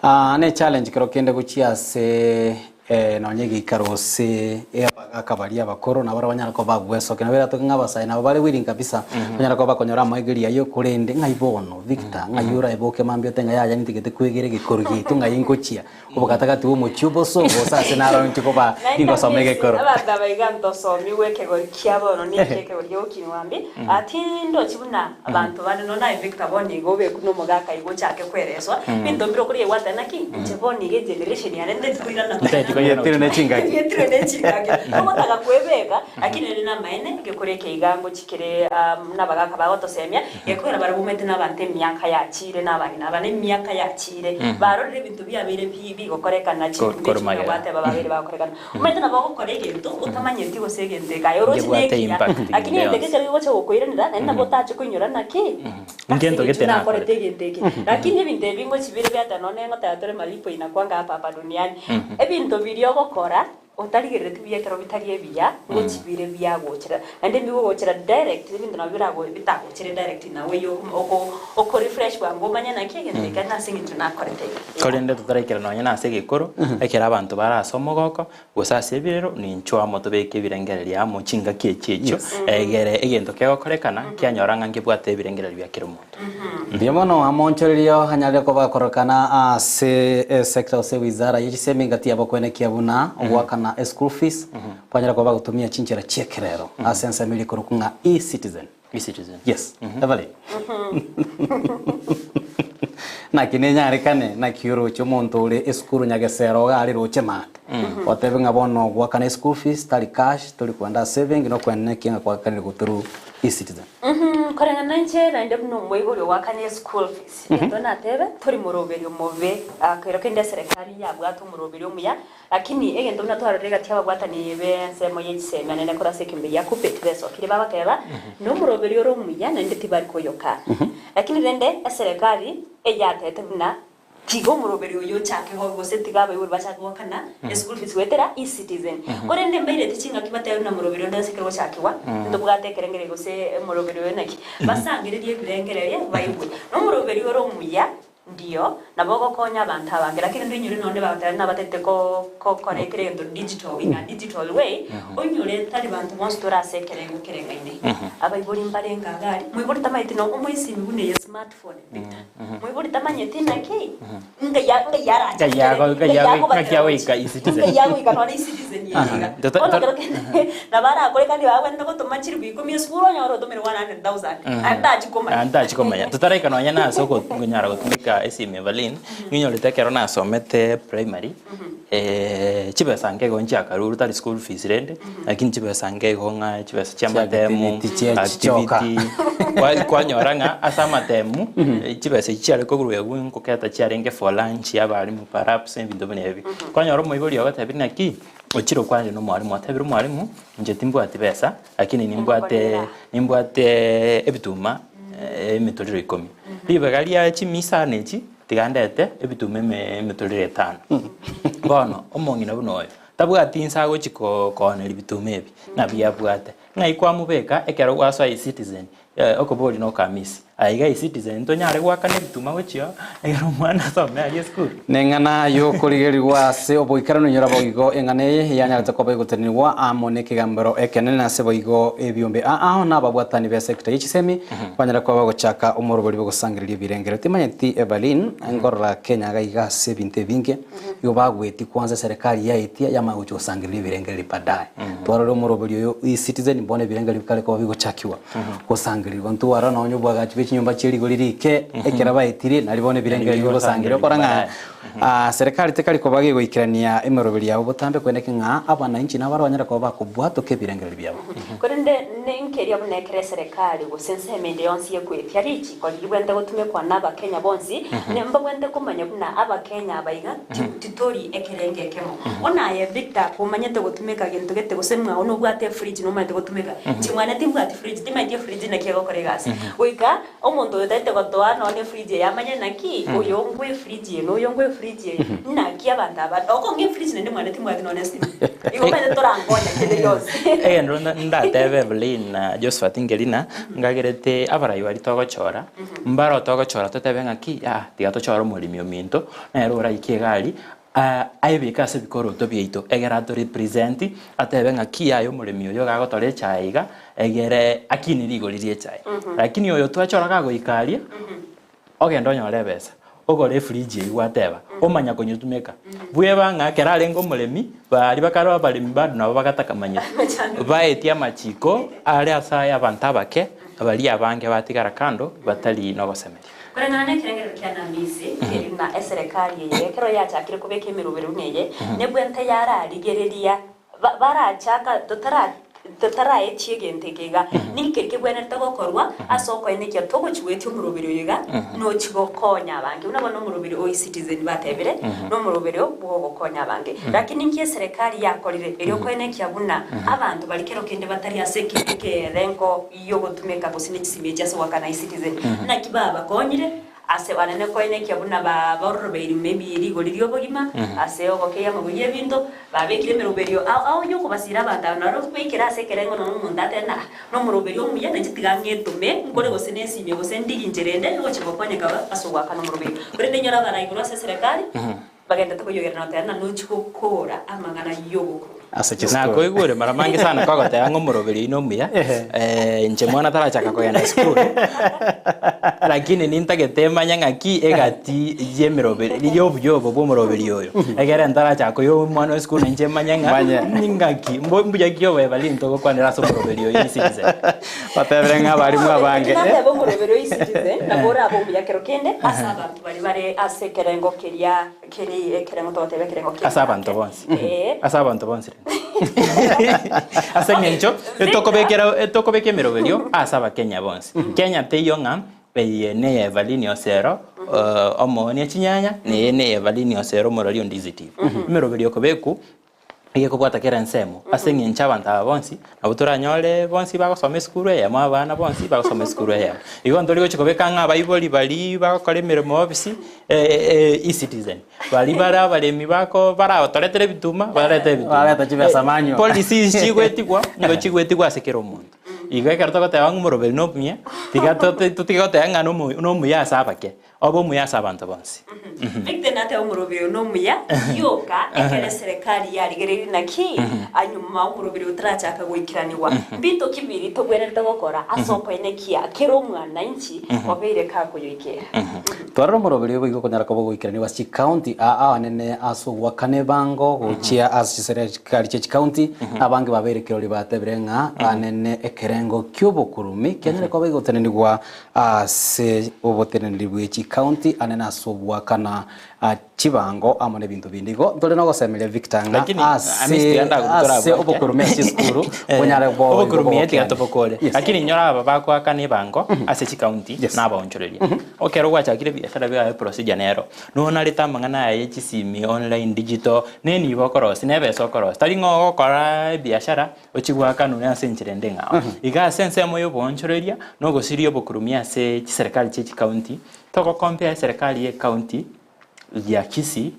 Aa ne challenge kero kende gochia ase nonya egeikaro gose abagaka baria abakoro nabo banyare koba bagwesokia nabo eratoke ng'a abasae nabo bare willing kabisa banyare koba bakonyora amaegerio ayio korende ng'ai bono Victor ng'ai oraeboke mambia ote ng'a yaya nintagete kwegera egekoro giaito ng'ai ngochia obogatagati bwa omochie oboso gose ase naro inche koba ningosoma egekoro. Abanto aba iga ntosomigwe ekegori kia bono ninki ekegori gegokinwa mbi, tindochi buna Abanto bande nonya naye Victor bono iga obekwe nomogaka iga ochake kwereswa, ebinto mbire okoria egwateba naki inche bono iga egeneration yane nteti koirana Nteti koirana Yetire ne chingaki. Yetire ne chingaki. Ogotaka kwebeka, lakini rende namaene egekoro eke iga ngochi kere nabagaka bagotosemia, gekogera barabwo omanyete nabanto emiaka yachire na abang'ina aba nemiaka yachire, barorire ebinto biabeire bi bigokorekana Kor- chintuko echi korwa buna magega. gwateba babeire bagokorekana. Omanyete nabo ogokora egento otamanyeti gose egento eke aye oroche Ngebwate nekiya, impact lakini ende egento yonsi. eke ekero gegocha gokoiranera naende nabo otache koinyora naki ase Ngento eng'encho gete nakorete nakorete. egento eke. Lakini ebinto ebi ngochi bire biata nonye ngoteba tore malipo inakuanga hapa hapa duniani. Ebinto biria ogokora otarigerereti buya ekero bitari ebiya, ngochi bire biagochera. Naende mbigogochera direct, ebinto nabo birago bitagochere direct nawe oyio oko oko refresh bwango omanye naki egento eke nase eng'encho nakorete iga. Korende totaraikera nonya nase egekoro, ekero abanto bare ase omogoko, gose ase ebirero, ninchwo amo tobeke ebirengererio amo chingaki echi echio, egere egento kegokorekana, kianyora ng'a nkebwate ebirengererio bia kera omonto. Mbuya mono amonchorerio anyarire koba akorokana ase esector gose wizara ye chisemi ngati yabo kwenekia buna ogoakana eschool fees banyare koba bagotumia chinchera chi'ekerero ase ensemo eria ekorokwa ng'a e-citizen. E-citizen. Yes, Evelyn. Naki nenyarekane naki oroche omonto ore esukuru nyagesero iga are roche maate otebe ng'a bono goakana eschool fees tari cash tori koenda ase ebenki nokwenekia ng'a kwakanire go through e-citizen. Koreng'ana nainche naende buna omoibori ogoakana eschool fees, egento natebe tori moroberio omobe, kero kende eserekari yabwate omoroberio omuya Lakini egento buna twarorire egati y'ababwatani b'ensemo ye chisemi anene korwa ase ekeombe gia Kuppet besokire bagoteba, Nomoroberi ore omuya naende tibari koyokana. Lakini rende eserekari eyatete buna tiga omoroberi oyo ochake ho gose tiga abaibori bachake goakana eschool fees goetera eCitizen. Korende mbaireti chingaki batebe buna moroberi onde ase ekero gochakigwa ntobwate ekerengererio gose omoroberi oyo naki. Basangererie ebirengererio baigwe. Nomoroberi ore omuya Ndiyo, nabo ogokonya abanto abange, lakini rende oinyore nonde bagoteba nabatete ko kokora ekere egento digital in a digital way, oinyore tari banto bonsi tore ase ekerengo kereng'aine. Abaibori mbarenge iga aria, moibori tamanyeti no omoisimi buna eye smartphone Victor, moibori tamanyeti naki, ngai a ngai arache Ngai ago- kere, ngai ngai ago- agobatera ng'aki agoika gochia, eCitizen. ngai agoika nonye eCitizen eye iga. Tota- Bono to- ekero kende nabo arakore kandi bagwenerete gotoma chilifu ikomi esukuru onyore otomire 100,000, aye tachi komanya. Ah, ntachi komanya. Totaraika nonya na ase ogo- konyara gotumeka esimi Evelyn, ng'inyorete ekero nasomete primary, chibesa nke igo nchiakarurwe tari school fees rende, lakini chibesa nke igo ng'a chibesa chia amatemu, Activity chia chichoka. activity, kwa- kwanyora ng'a ase amatemu, chibesa echi chiare kogurwa egu nkoketa chiarenge for lunch ya abalimu perhaps ebinto buna ebi. Kwanyora omoibori ogotebi naki, ochire okwanire na omwalimu otebire omwalimu, inche timbwati besa, Lakini nimbwate nimbwate ebituma emetorero ikomi. Ribaga ria chimisano echi, tiga ndete ebituma eme emetorero etano. Bono, omong'ina buna oyo, tabwati inse agochi ko kooneria bituma ebi, nabio abwate. Ng'ai kwamobeka ekero gwasoa eCitizen, okoboria na okamisi. Aye iga eCitizen ntonyare goakana ebituma gochia ekero omwana asome aria esukuru. Neng'ana y'okorigerigwa ase oboikeranu inyora boigo eng'ana eye yanyarete koba egotenenigwa amo nekegambero ekenene ase boigo ebiombe aao na ababwatani b'esecta ye chisemi banyare koba bagochaka omorobori bw'ogosangereria ebirengererio. Timanyeti Evelyn nkorora Kenya iga iga ase ebinto ebinge igo bagwetie kwanza eserekari yaetia yamanya gochia gosangereria ebirengererio baadaye. Twarorire omorobori oyo eCitizen bono ebirengererio bikare koba bigochakiwa gosangereria. bigosangererigwa ntwara nonya obwagachi bwe chinyomba chie rigori rike ekero baetire nari bono ebirengererio bigosangereria okora ng'a ah, serikali tekari koba gegoikerania emeroberi yabo botambe kweneke ng'a abananchi nabo banyare koba bakobwatoka ebirengererio biabo. Korende ninkeria buna ekero eserekari gose ensemo ende yonsi egwetia richiko riria ribwenerete gotumekwa n'Abakenya bonsi, mbabwenerete komanya buna Abakenya aba iga titori ekerengo ekemo. Bono aye Victor komanyete gotumeka gento gete gose mwao nobwate efridge nomanyete gotumeka, inche mwane timbwati fridge timanyeti efridge naki egokora egasi. Goika omonto oyo otaete gotoa nonye efridge eye amanye naki oyo ngwe efridge eye na oyo ngwe efridge eye, naki abanto aba okong'a efridge naende mwane timbwati nonye estima. Igo omanyete torankonya kende gionsi. Egento ndatebe Evelyn na Josephat Ngerina, ngagerete abarai baria togochora, mbaro togochora totebe ng'aki aa tiga tochore omoremi ominto, nere oraike iga aria, aebeke ase ebikoroto biaito, egere ato represent, atebe ng'aki yaya omoremi oyo iga agotora echae iga, egere akinie rigori ria echae. Lakini oyo twachora gagoika aria, ogende onyore ebesa, ogore efridge eywo gwateba, omanya konyetumeka. Bweba ng'a ekero arenge omoremi, baria bakare abaremi bado nabo bagatakamanyete. Baetie amachiko are ase aya abanto abake, baria abange batigara kando batari nogosemeria. Koreng'ana nekerengererio kia Namisi, keri ng'a eserekari eye ekero yachakire kobeka emeroberi buna eye, nebwente yararigereria barachaka totara totaraetia egento eke iga, ninki keri kebwenerete gokorwa ase okoenekia togochi goetia omoroberi oyo iga, nochi gokonya abange. Buna bono omoroberi o eCitizen batebire, nomoroberi bwogokonya abange. Lakini ninki eserekari yakorire erio koenekia buna abanto baria kero kende batari ase ekerengo yogotumeka gose ne chisimi echi ase goakana eCitizen, naki babakonyire ase banene koenekia buna baororobeiri maybe rigori ri'obogima, ase ogokeyia amagori y'ebinto, babekire emeroberio ao ao y'okobasira abanto aba, naro baikere ase ekerengo nonya omonto atebe ng'a ah, nomoroberio omuya nainche tiga ng'etome, nkore gose nesimi gose ndigie inchera ende egochia gokonyeka ase ogoakana omoroberio. Korende inyore abarai korwa ase eserekari, bagenderete koyogerera na goteba ng'a nochia gokora amang'ana y'obokurumi. Ase chisukuru. Nakoigure mara mange sana kogoteba ng'a omoroberi oino omuya, inche mwana tarachaka kogenda sukuru, lakini nintagete manye ng'aki egati y'emeroberi y'obuya obo bwa omoroberi oyo, egere ntarachaka koyia omwana o esukuru nainche manye ng'a Manye. ning'aki mbo mbuya ki obo Evaline togokwanera ase omoroberi oyo eCitizen. Batebire ng'a abalimu abange. Natebe omoroberi o eCitizen nabo orabe omuya kero kende ase abanto baria bare ase ekerengo keria kere ekerengo togoteba ekerengo Ase abanto bonsi. Eh. Ase abanto bonsi rende. Ase eng'encho etokobekera etokobeka emeroberio ase abakenya bonsi. Kenya teiyo ng'a eye neye Evaline Osero omoonia chinyanya, na eye neye Evaline Osero omorori o Ndizi TV. Emeroberio ekobekwa egekobwata kera ensemo ase eng'encho abanto aba bonsi nabo toranyore bonsi bagosoma esukuru eyemo abana bonsi bagosoma esukuru eyemo. Igo ntori gochi kobeka ng'a abaibori baria bagokora emeremo ofisi eCitizen, baria bare abaremi bako baratoretere ebituma barete ebituma. Bareta chibesa manywa. Policies chigwetigwa nigo chigwetigwa ase kera omonto. Igo ekero togoteba ng'a omoroberi na omuya, tiga totige goteba ng'a nomuya ase abake. Obe omuya ase abanto bonsi. Victor natebe omoroberi oyo nomuya rioka ekero eserekari yarigereirie naki anyuma omoroberi oyo otarachaka goikeranigwa. Mbinto ki biri tobwenerete gokora ase okoenekia kera omwananchi obeire kakoyoikera? Twarora omoroberi oyo boigo okonyara koba ogoikeranigwa ase chikaunti aa anene ase ogoakana ebango gochia ase chiserekari chia chikaunti abange babeire kirori batebire ng'a anene ekerengo kiobokurumi kianyare koba egotenenigwa Ase oboteneneri bwe chikaunti ane nase ogoakana chibango amo nebinto binde. Igo ntore nogosemeria Victor ng'a Lakini, ase Amisi tiga ndagobutora ase abwo ake. obokurumi ase chisukuru bonyare bo Obokurumi tiga bogokeania. tobokore. Yes. Lakini inyora aba bagoakana ebango ase chikaunti na abaonchoreria. Ekero gwachakire ebiashara biaye procedure nero. Nonarete amang'ana aya ye chisimi, online, digital, ne enibo okorosia, ne ebesa okorosia. Tari ng'a ogokora ebiashara Ochie goakanwa ase enchera ende eng'ao. Iga ase ensemo y'oboonchoreria na ogosiria obokurumia ase chiserikali chie chikaunti, togokompea eserikali y'ecounty ya Kisii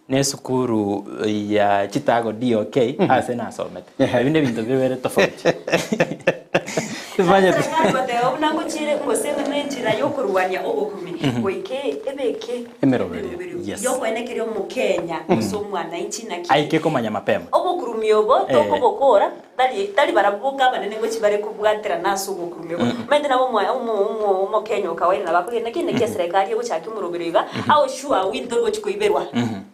na esukuru ya Chitago DOK ase nasomete. Ebi nebinto bibere tofauti. Serikali goteba buna ngochiere gose buna enchera y'okorwania obokurumi goika ebeke Emeroberio. Yes. yokoenekeria omokenya gose omwananchi naki Aike komanya mapema. Obokurumi obo tokobokora, tari tari barabwo boka abanene ngochia bare kobwaterana ase obokurumi obo. Omanyete nabo omo omo omo omokenya o kawaida nabo akogenda naki naki eserekari egochakia omoroberi iga, ago sure agwo intwe togochia koiberwa,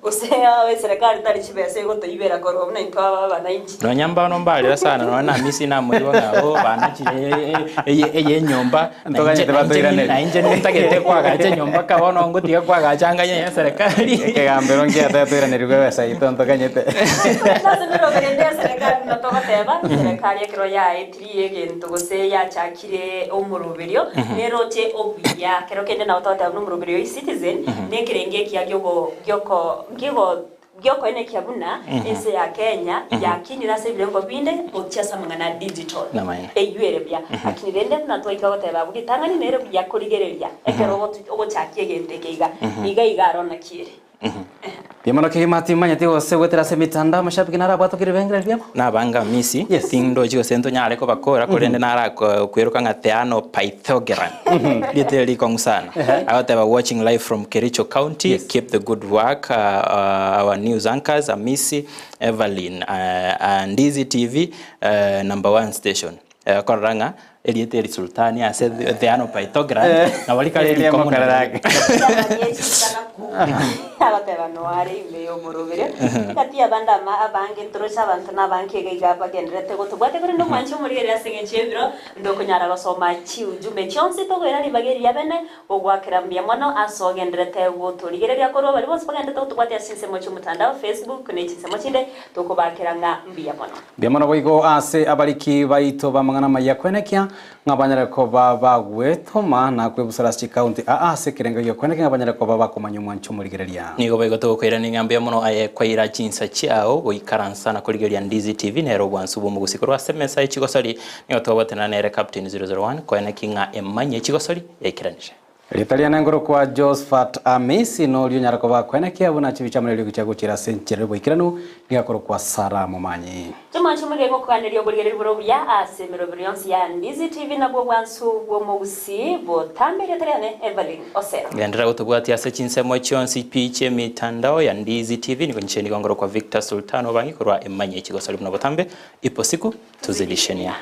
gose eserekari tari chibesa egotoibera korwa buna intwe aba abananchi. Nonya mbano mbarera sana nonya na Hamisi namoigwa ng'a oh bana chire. Eye enyomba Ntoganyete batoiraneri. nainche nintagete kwagacha enyomba ka bono ngotiga kwagacha nganye ya serikali. Ekegambero nkiataya toiranerigwe ebesa yaito ntoganyete. Ase emeroberio ya serikali buna togoteba, serikali ekero yaetirie egento gose yachakire omoroberio, neroche obuya. Kero kende nabo togoteba buna omoroberio o eCitizen, nekerenge ekiya giogo gioko gigo Giokoenekia buna ense ya Kenya yakinire ase ebirengo binde gochia ase amang'ana a digital. Namaene. Eyio ere buya. Lakini rende buna twaika goteba abwo ritang'ani nere buya korigereria ekero ogochakia egento eke iga. Iga iga aro naki ere. Mbuya mono kegima timanyeti gose goetera ase emitandao amashabiki narabwatokire ebirengererio biabo. Nabanga Amisi, tindochi gose ntonyare kobakora, korende nara kweroka ng'a Theano Pythagorean. Rieta eri rikong'u sana. Agoteba watching live from Kericho County, keep the good work our news anchors Amisi, Everlyn, Ndizi TV, number one station. Korora ng'a erieta eri Sultani ase Theano Pythagorean nabo rikare rikong'u naende. Agoteba noare ime y'omoroberio egati y'abande ama abange ntoroche abanto nabange iga iga bagendererete gotobwatia korende omwanche omorigereria ase engencho y'ebiro Ntokonyara gosoma chiujume chionsi tokoira ribaga eria bene gogoakera mbuya mono ase ogenderete gotorigereria korwa baria bonsi bagenderete gotobwatia ase chinsemo chi'omotandao, Facebook, ne chinsemo chinde, tokobaakera ng'a mbuya mono. Mbuya mono boigo ase abariki baito b'amang'ana amaya kwenekia ng'a banyare koba bagwetoma na kwebusera ase chikaunti aa ase ekerengo gi'okwenekia ng'a banyare koba bakomanya omwancho omorigereria. Nigo boigo togokoirania ng'a mbuya mono aye kwaira chinsa chiao goikaransa na korigereria Ndizi TV nere obwansu bw'omogusi korwa ase emesa ye chigosori Nigo twabwatanera nere Captain 001 koena ki ng'a emanye chigosori yaikeranire. Erieta riane nkorokwa Josphat Amisi, noria onyare koba akoenekia buna chibicha amo neriogi chia gochiera ase enchera y'oboikeranu, nigo akorokwa Sarah Momanyi. Chimwancho morigie gokoganeria oborigereria bore obuya ase emerobero yonsi ya Ndizi TV nabwo obwansu bw'omogusii botambe erieta riane Evelyn Osero. Genderera gotobwatia ase chinsemo chionsi pi chi'emitandao ya Ndizi TV. Nigo inche nigo nkorokwa Victor Sultan Obangi korwa Emanye Chigosori buna botambe. Ipo siku tuzidishenia.